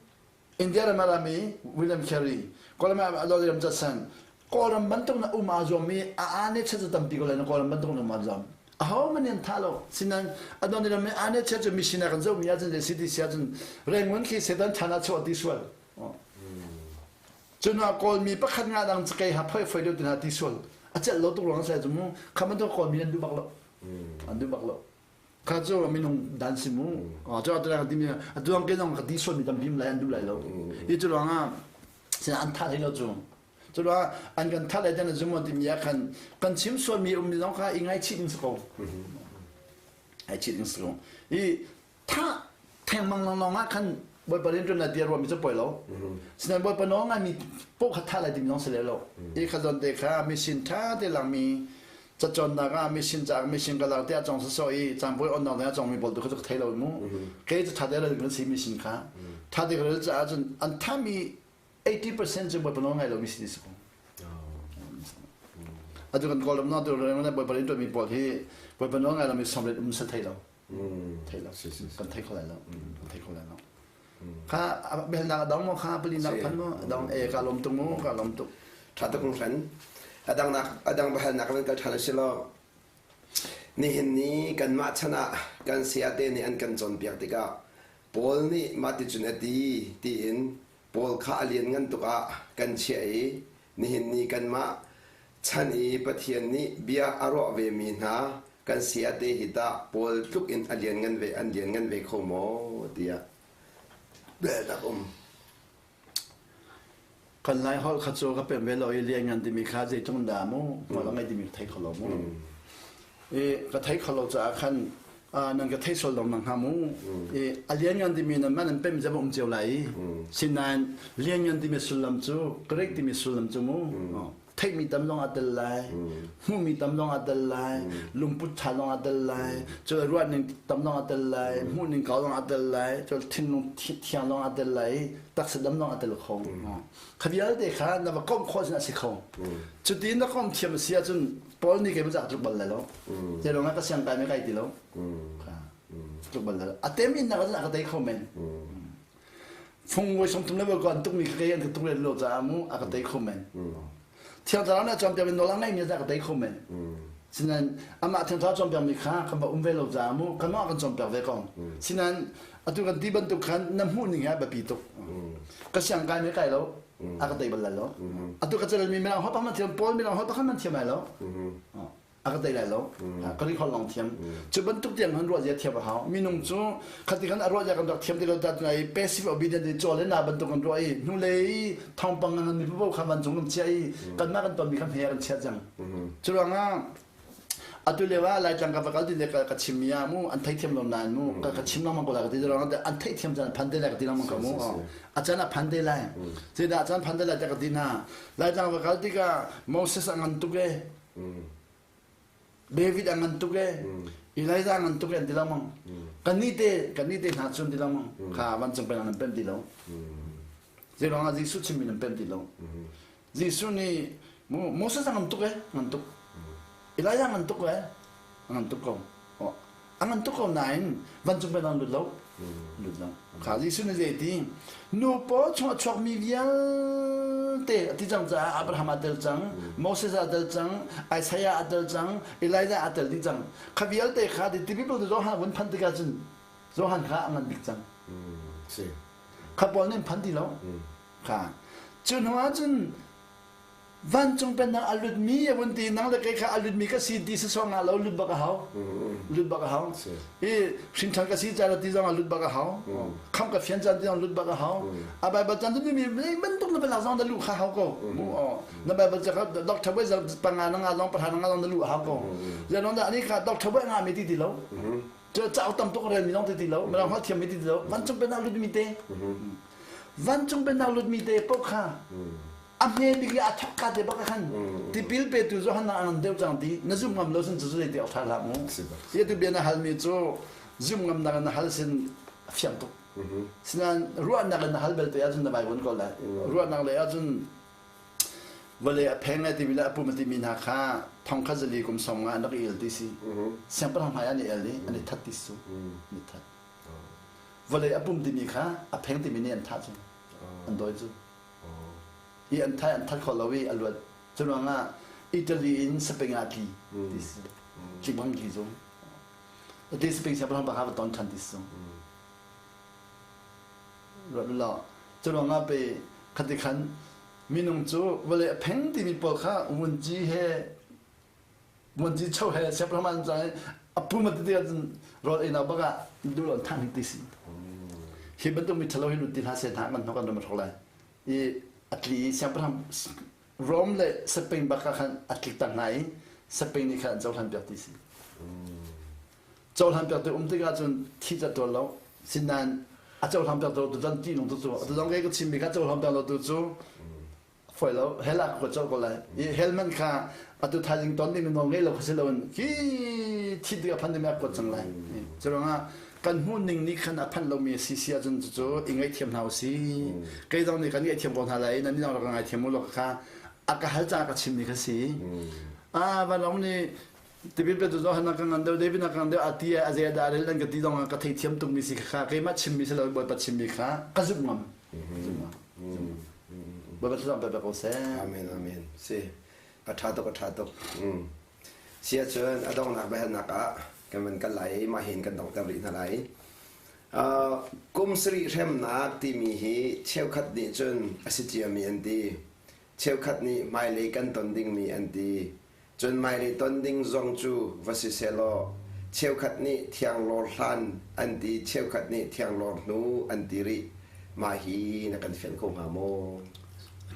India ram a rami William Carey, Kawlram ah Lord Ram Judson, Kawlram bantuk na um aa zuam i a aa ne chet cu tampi ko lai na Kawlram bantuk na um aa zuam. Aho man an tha lo. Sinan adon ram i aa ne chet cu mission ah kan zoh mi ahcun le CDC ahcun Rangoon khi Satan chan ah chuah ti sual. Cun ah Kawlmi pakhat nga dang cakei ha phoi phoi deuh ti hna ti sual. A celh lo tuk ruang sai cu mu kha bantuk Kawlmi an duh bak lo. An duh bak lo. Kha cu minung dan si mu. Cu atu ka timi atu ang ke zong ka ti sual mi tampi lai an duh lai lo. Hi cu ruangah sin an tha hlei lo cu. Cu ruangah an kan tha lai tan zum ti mi ah khan kan chim sual mi um mi zong kha i ngaichih ding si ko. Ai chih ding si ko. I tha thengmang long ah khan Bawipa rian ṭuan na ti a ruahmi cu poi lo. Sinain Bawipa nawl ngaimi poh kha tha lai timi zong si le lo. I kha zawn te kha mission ṭha te langmi cacawnnak ah mission caah mission ka lak tiah cong sawsawh i cangpui onnak ding ah congmi pawl tu kha cu ka thei lo mu. Kei cu ṭha te rel kan si mission kha. Ṭha te ka rel caah cun an thami 80% cu Bawipa nawl ngai lomi si ti si ko. Atu kan Kawlram na tu le Bawipa rian ṭuanmi pawl hi Bawipa nawl ngai lomi sawmriat um sal thei lo. Thei lo. Kan thei kho lai lo. Kan thei kho lai lo. Kha biahalnak a dong maw kha palinak phan maw a dong e ka lawm tuk mu ka lawm tuk. Ṭha tuk hran. A dang nak a dang biahalnak kan kal ṭhan a si lo. Nihin ni kanmah chan ah kan sayate nih an kan cawnpiak tikah Paul nih mah ticun a ti tiin Paul kha a lianngan tuk ah kan chiah i nihin ni kanmah chan i Pathian nih bia a ruah vemi hna kan sayate hi tah Paul tluk in a lianngan ve an lianngan ve kho maw tiah biahalnak um. Kan Lai holh kha cu ka pem ve lo i lianngan timi kha zeitluk dah mu hmual a ngei timi ka thei kho lo mu. I ka thei kho lo caah khan nan ka thei sual lo nak hnga mu. I a lianngan timi nan mah nan pem zem a um cio lai i sinain lianngan timi sullam cu Greek timi sullam cu mu theihmi tam zong aa tel lai, hmuhmi tam zong aa tel lai, lungput ṭha zong aa tel lai, cun ruahning tam zong aa tel lai, hmuhning kau zong aa tel lai, cun thinlung thiang zong aa tel lai, taksa dam zong aa tel kho. Kha vialte kha na va komh khawh cun a si kho. Cuti na komh thiam a si ahcun Paul nih kei cak tluk bal lai lo. Te lawng ah ka siang kai me kai ti lo. Tluk bal lai lo. A tem in na ka ka tei kho men. Fung voi 30 le voi ko an tukmi kha kei an ka tuk le lo caah mu a ka tei kho men. Thiang Thlarau nih a cawnpiak mi nawl a ngeimi a ka tei kho men. Sinain amah Thiang Thlarau cawnpiak mi kha kan va um ve lo caah mu kanmah kan cawnpiak ve ko. Sinain atu kan ti bantuk khan na hmuh ning hi a biapi tuk. Ka siang kai me kai lo a ka tei bal lai lo. Atu ka calmi mirang holh pakhat man thiam Paul mirang holh pakhat man thiam lai lo. A ka tei lai lo. Ka ri holh lawng thiam. Cu bantuk tiang han ruah zia thiam a hau. Minung cu khati khan a ruah zia kan rak thiam ti lo ta i passive obedient i cawl na bantuk kan ruah i hnulei thawngpang ngan mi popo kha vancung kan chia i kanmah kan tonmi kha hme kan chia cang. Cu ruangah atu lio ah Laitlang ka va kal ti le ka chim mi ah mu an theithiam lo nain mu ka ka chim lengmang ko lai ka ti ruangah an theithiam caan phan te lai ka ti lengmang ko mu. A caan a phan te lai. Zeidah a caan phan te lai tiah ka ti hna. Laitlang va kal tikah Moses a ngan tuk e. David a ngan tuk e, Elijah a ngan tuk e an ti lengmang. Kannih te kannih te hna cun ti lengmang. Kha vancung peng an pem ti lo. Zeiruang ah Jesuh chimmi nan pem ti lo. Jesuh nih Moses a ngan tuk e, ngan tuk. Elijah ngan tuk e, ngan tuk ko. A ngan tuk ko nain vancung pennak lut lo. Lut lo. Kha Jesuh nih zei ti? Nu paw chung a chuakmi vialte a ti cang caah Abraham aa tel cang, Moses aa tel cang, Isaiah aa tel cang, Elijah aa tel dih cang. Kha vialte kha ti people tu Johan vun phanh tikah cun Johan kha a ngan bik cang. Kha pawl nih an phan ti lo. Kha cu hnu ah cun Vancung pennak a lutmi a vun ti nang le kei kha a lutmi ka si ti sasawng ah lo lut bak a hau. Lut bak a hau. I hrinṭhan ka si caan ti zong ah lut bak a hau. Kham ka fian caan ti zong lut bak a hau. A Bible caan tu mi bantuk na balak zong na luh kha hau ko. Na Bible ca kha doctor boy zong panga na nga zong pahra na nga zong na luh hau ko. Zeilong dah ani kha doctor boy nga mi ti ti lo. Cauk tam tuk rel mi zong ti ti lo. Mirang holh thiam mi ti ti lo. Vancung pennak lut mi te. Vancung pennak lut mi te paoh kha a hme bik le a thok ka te bak khan tipil petu Johan a ngan deuh cang ti na zum ngam lo sin cu zei ti awk tha hlah mu ti tu bia na hal mi cu zum ngam nak na hal sin fiang tuk sinain ruahnak in na hal belte ahcun na vai vun ko lai ruahnak lei ahcun vawlei a pheng ai timi le a pum a timi hna kha thong kha zali kum song nga an rak i el ti si siangpahrang hmai an i el i an i that ti su an i that vawlei a pum timi kha a pheng timi nih an thah cu an dawi cu i an thai an that kho lo i a luat. Cu ruangah Italy in Spain ah tli ti si. Tli bang tli zung. Ati Spain siangpahrang pa kha va ton ṭhan ti si. Ruat law. Cu ruangah pe khati khan minung cu vawlei a pheng timi pawl kha vunci he vunci cho he siangpahrang an cang a pum a ti ahcun rawl ei nak bak ah duh lo than ti si. Hi bantuk mi ṭhalo hi lut ti hlah seh hna kan hnok an ram a hrawk lai. I a tli i siangpahrang Rome le Spain bak ah khan a tlik tak hna i Spain nih khan an cohlan piak ti si. Cohlan piak ti um tikah cun thi ca tuan lo. Sinain a cohlan piak tu tu ti nung tu cu atu zong kei ka chimmi kha cohlan piak lo tu cu foi lo hell ah ka co ko lai. I hell man kha atu thaizing ton ding nawl ngei lo kha si loin khi thi tikah phan ding a kuat cang lai. Cu ruangah kan hmuh ning nih khan a phanh lomi a si si ahcun cucu i ngaihthiam hna usih. Kei zong nih kan ngaihthiam ko hna lai i nan nih zong rak ka ngaithiam u law kha a ka hal caah ka chimmi kha si. Ah vanlawng nih tipil petu Johan na ka ngan deuh David na ka ngan deuh a ti a zei dah rel an ka ti zong ah ka theithiam tukmi si kha keimah chimmi si lo Bawipa chimmi kha ka zumh ngam. Zumh ngam. Bawipa thlacam pe ko seh. Amen amen. Si a tha tuk a tha tuk. Si ahcun a donghnak biahalnak ah kan van kal lai i mah hin kan donghter rih hna lai. Kum sarih hremnak timi hi cheukhat nih cun a si ciami an ti. Cheukhat nih hmailei kan ton dingmi an ti. Cun hmailei ton ding zong cu va si sehlaw cheukhat nih thianglawr hlan an ti, cheukhat nih thianglawr hnu an ti rih. Mah hi na kan fianh kho hnga maw?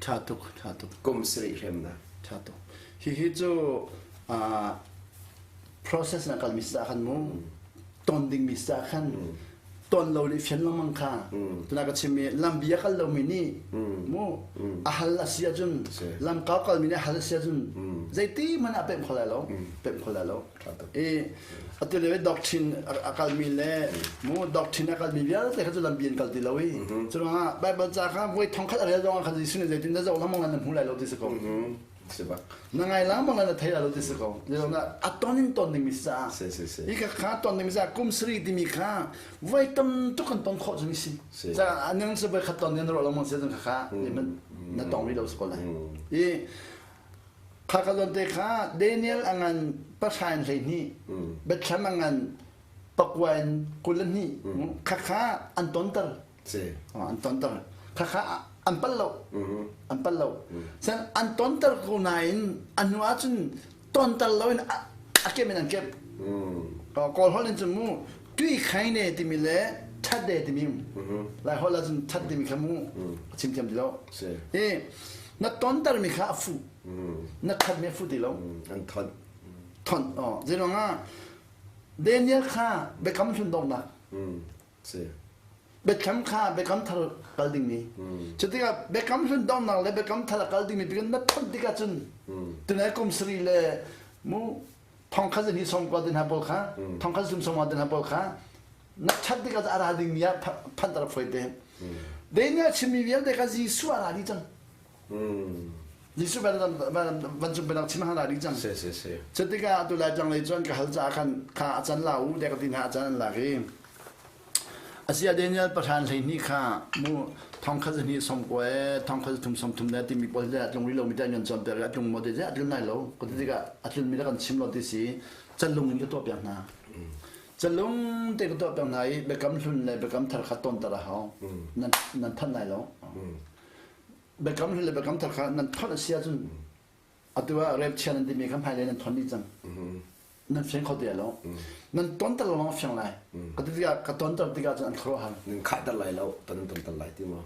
Ṭha tuk, ṭha tuk. Kum sarih hremnak. Ṭha tuk. Hihi cu process na kalmi si khan mu ton dingmi si khan ton lo le fian lengmang kha tuna ka chimmi lambi a kal lomi nih mu a hal a si ahcun lam kau kalmi nih a hal a si ahcun zeiti hmanh ah pemh kho lai lo pemh kho lai lo i atu le doctrine a kalmi le mu doctrine a kalmi vialte kha cu lambi an kal ti lo i cu ruangah Bible ca kha voi thong khat a rel zong ah khan Jesuh nih zeitin na zoh lengmang na hmu lai lo ti si ko Si bak. Na ngai lang bang na thei lo ti si ko. Na a ton in ton ding mi sa. Si si si. Hi ka kha ton ding mi sa kum sri timi kha voi tam tuk kan ton khawh cu mi si. Ca anang se voi khat ton ding ro lang se kha kha na tong ri lo si ko lai. I kha ka lon te kha Daniel angan pashain hlei ni Bethlehem angan pakwain kulan ni kha kha an ton tar. Si. An tonter. Khakha an pal lo. An pal lo. Sen an tonter ko nain a hnu ahcun tonter loin a kem in an kemh. Kawl holh in cun mu tui khai ne timi le that de timi lai holh ahcun that timi kha mu a chim thiam ti lo. I na tonter mi kha a fu. Na that mi a fu ti lo. An thon. Thon. Oh, zeiruangah Daniel kha biakam hlun donghnak. Si. Biakam kha biakam thar kal dingmi. Cu tikah biakam hlun donghnak le biakam thar a kal dingmi biakam na phun tikah cun tunai kum sarih le mu thong khat zahnih sawm kua din hna pawl kha thong khat zum sawm din hna pawl kha na that tikah a ra dingmi ah phanh tar foi te. Daniel chimmi vialte kha Jesuh a ra dih cang. Jesuh vancung biatak chim hna dih cang. Si si si. Cu tikah atu lai tlang lei cun ka hal caah khan kha a can la u dek ti hna a can an lak i Asia Daniel pahran 12 kha mu thong khat zahnih som ko e thong khat thum som thum le timi pawl le atlung ri lo mi te an kan cawn piak i atlung maw te atlun lai lo ko ti tikah atlun mi le kan chim lo ti si calung in ka tuah piak hna calung te ka tuah piak hna i biakam hlun le biakam thar kha ton tar a hau nan nan thanh lai lo Biakam hlun le biakam thar kha nan thon a si ahcun atu ah rep chia nan timi kha hmailei nan thon dih cang. Nan fiang kho ti lo. Nan tonter lawng fiang lai. Ka ti tikah ka tonter tikah cun an khuaruahhar. Nan khahter lai lo, ton tonter lai ti maw?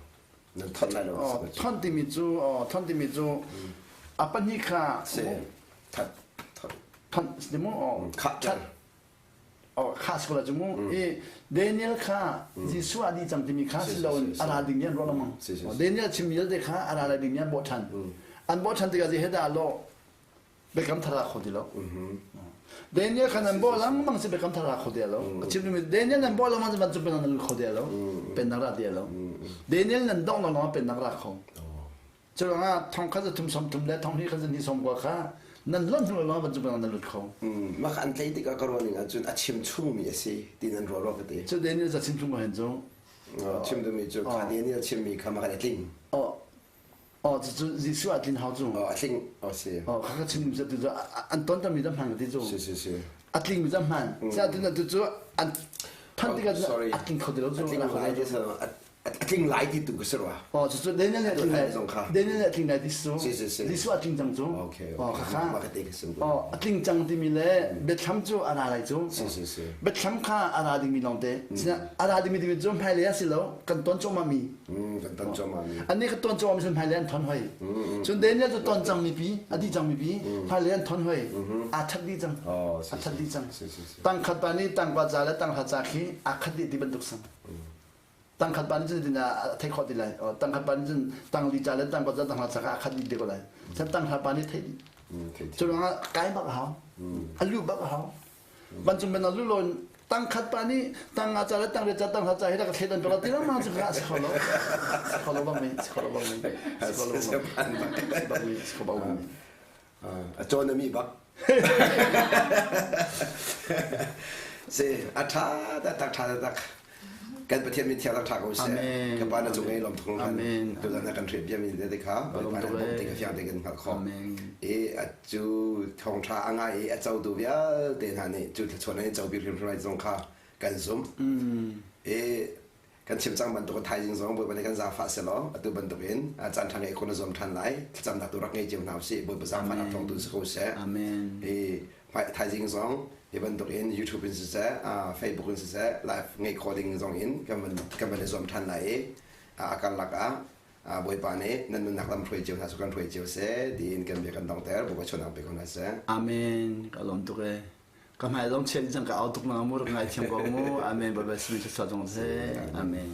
Nan thon lai lo. Thon timi cu thon timi cu a pahnih kha si that thon thon si mu khahter kha si ko la cu mu i Daniel kha Jesuh a di cang timi kha si loin a ra ding mi an ruah lengmang Daniel chim mi vialte kha a ra lai ding mi an bawh ṭhan an bawh ṭhan tikah zei dah lo biakam thar a kho ti lo Daniel kha nan bawh lengmang si biakam thar a kho ti lo a chim mi Daniel nan bawh lengmang si vancung pennak nan lut kho ti lo pennak ra ti lo Daniel nan dong lengmang pennak ra kho Curuangah thong khat zathum sawm thum le thong hnih khat zahnih sawm kua kha nan lonh hnu lawng van cu nan lut kho. Mah kha an tlaih tikah ka ruah ning ahcun a chim chungmi a si ti nan ruah rua ka ti. Cu Daniel ca chim chung ko hen cu. Chim duhmi cu kha Daniel chimmi kha mah khan a tling. Oh, cu Jesuh a tlin hau cu. Oh, a tling. Oh, si. Oh, kha kha chim tu cu an ton mi zam hman ti cu. Si si si. A tling mi zam hman. Sia tu tu cu an than tikah a tling kho ti lo cu. A tling lai ti a tling lai ti tu ka si rua. Oh, cu Daniel nih a tling lai zong kha. Daniel nih a tling lai ti su. Si si si. Jesuh a tling cang cu. Okay. Oh, kha kha. Mah ka te ka sim. Oh, a tling cang timi le biathlam cu a ra lai cu. Si si si. Biathlam kha a ra dingmi lawng te. Sina a ra dingmi timi cu hmailei a si lo, kan ton cuahmah mi. Kan ton cuahmah mi. Annih ka ton cuahmah mi sun hmailei an thon hoi. Cun Daniel cu ton cang mi pi, a di cang mi pi, hmailei an thon hoi. Aa that dih cang. A that dih cang. Tangkhat pa nih tangkua ca le tanghra ca khi aa khat dih ti bantuk sang. Tangkhat pa nih cun tin a theih khawh ti lai. Tangkhat pa nih cun tangli ca le tangkua ca tanghra ca kha a khat dih te ko lai. Cun tanghra pa nih theih dih. Cu ruangah kai bak a hau. A lu bak a hau. Vancung ben a lu lo tangkhat pa nih tang nga ca le tangriat ca tanghra ca hi rak thlet an pek ti lengmang cu kha a si kho lo. Si kho lo bang mi, si kho lo bang mi, si kho lo bang mi, si kho bang mi. A cawn a mi bak. Si a ṭha taktak ṭha taktak kan Pathian min thiang tak ṭha ko seh. Amen. Ka pa na cung i lawm tuk hringhran. Amen. Tuzan na kan hrih biami te kha Bawipa na bawmh ti kha fiang tein kan hngalh khawh. Amen. I a cu thawngṭha a ngai i a cotu vialte hna nih cu thluachuah nan i co bik hrimhrim lai zong kha kan zumh. I kan chim cang bantuk thaizing zong Bawipa nih kan zaangfah selaw atu bantukin caan ṭha ngeih khawh na zuam ṭhan lai. Thlacamnak tu rak ngei cio hna usih. Bawipa zaangfahnak thawng tu si ko seh. Amen. I thaizing zong hi bantukin YouTube in siseh, Facebook in siseh, live ngeih khawh ding zong in kan van kan van i zuam ṭhan lai i a karlak ah Bawipa nih nan nunnak lam hruai cio hna su kan hruai cio seh tiin kan bia kan dongter. Bawipa chuanang pe ko hna seh. Amen. Ka lawm tuk ee. Ka hmai zong chiat cang ka au tuk na mu rak ngai thiam ko mu. Amen. Bawipa sinin thluachuah zong seh. Amen.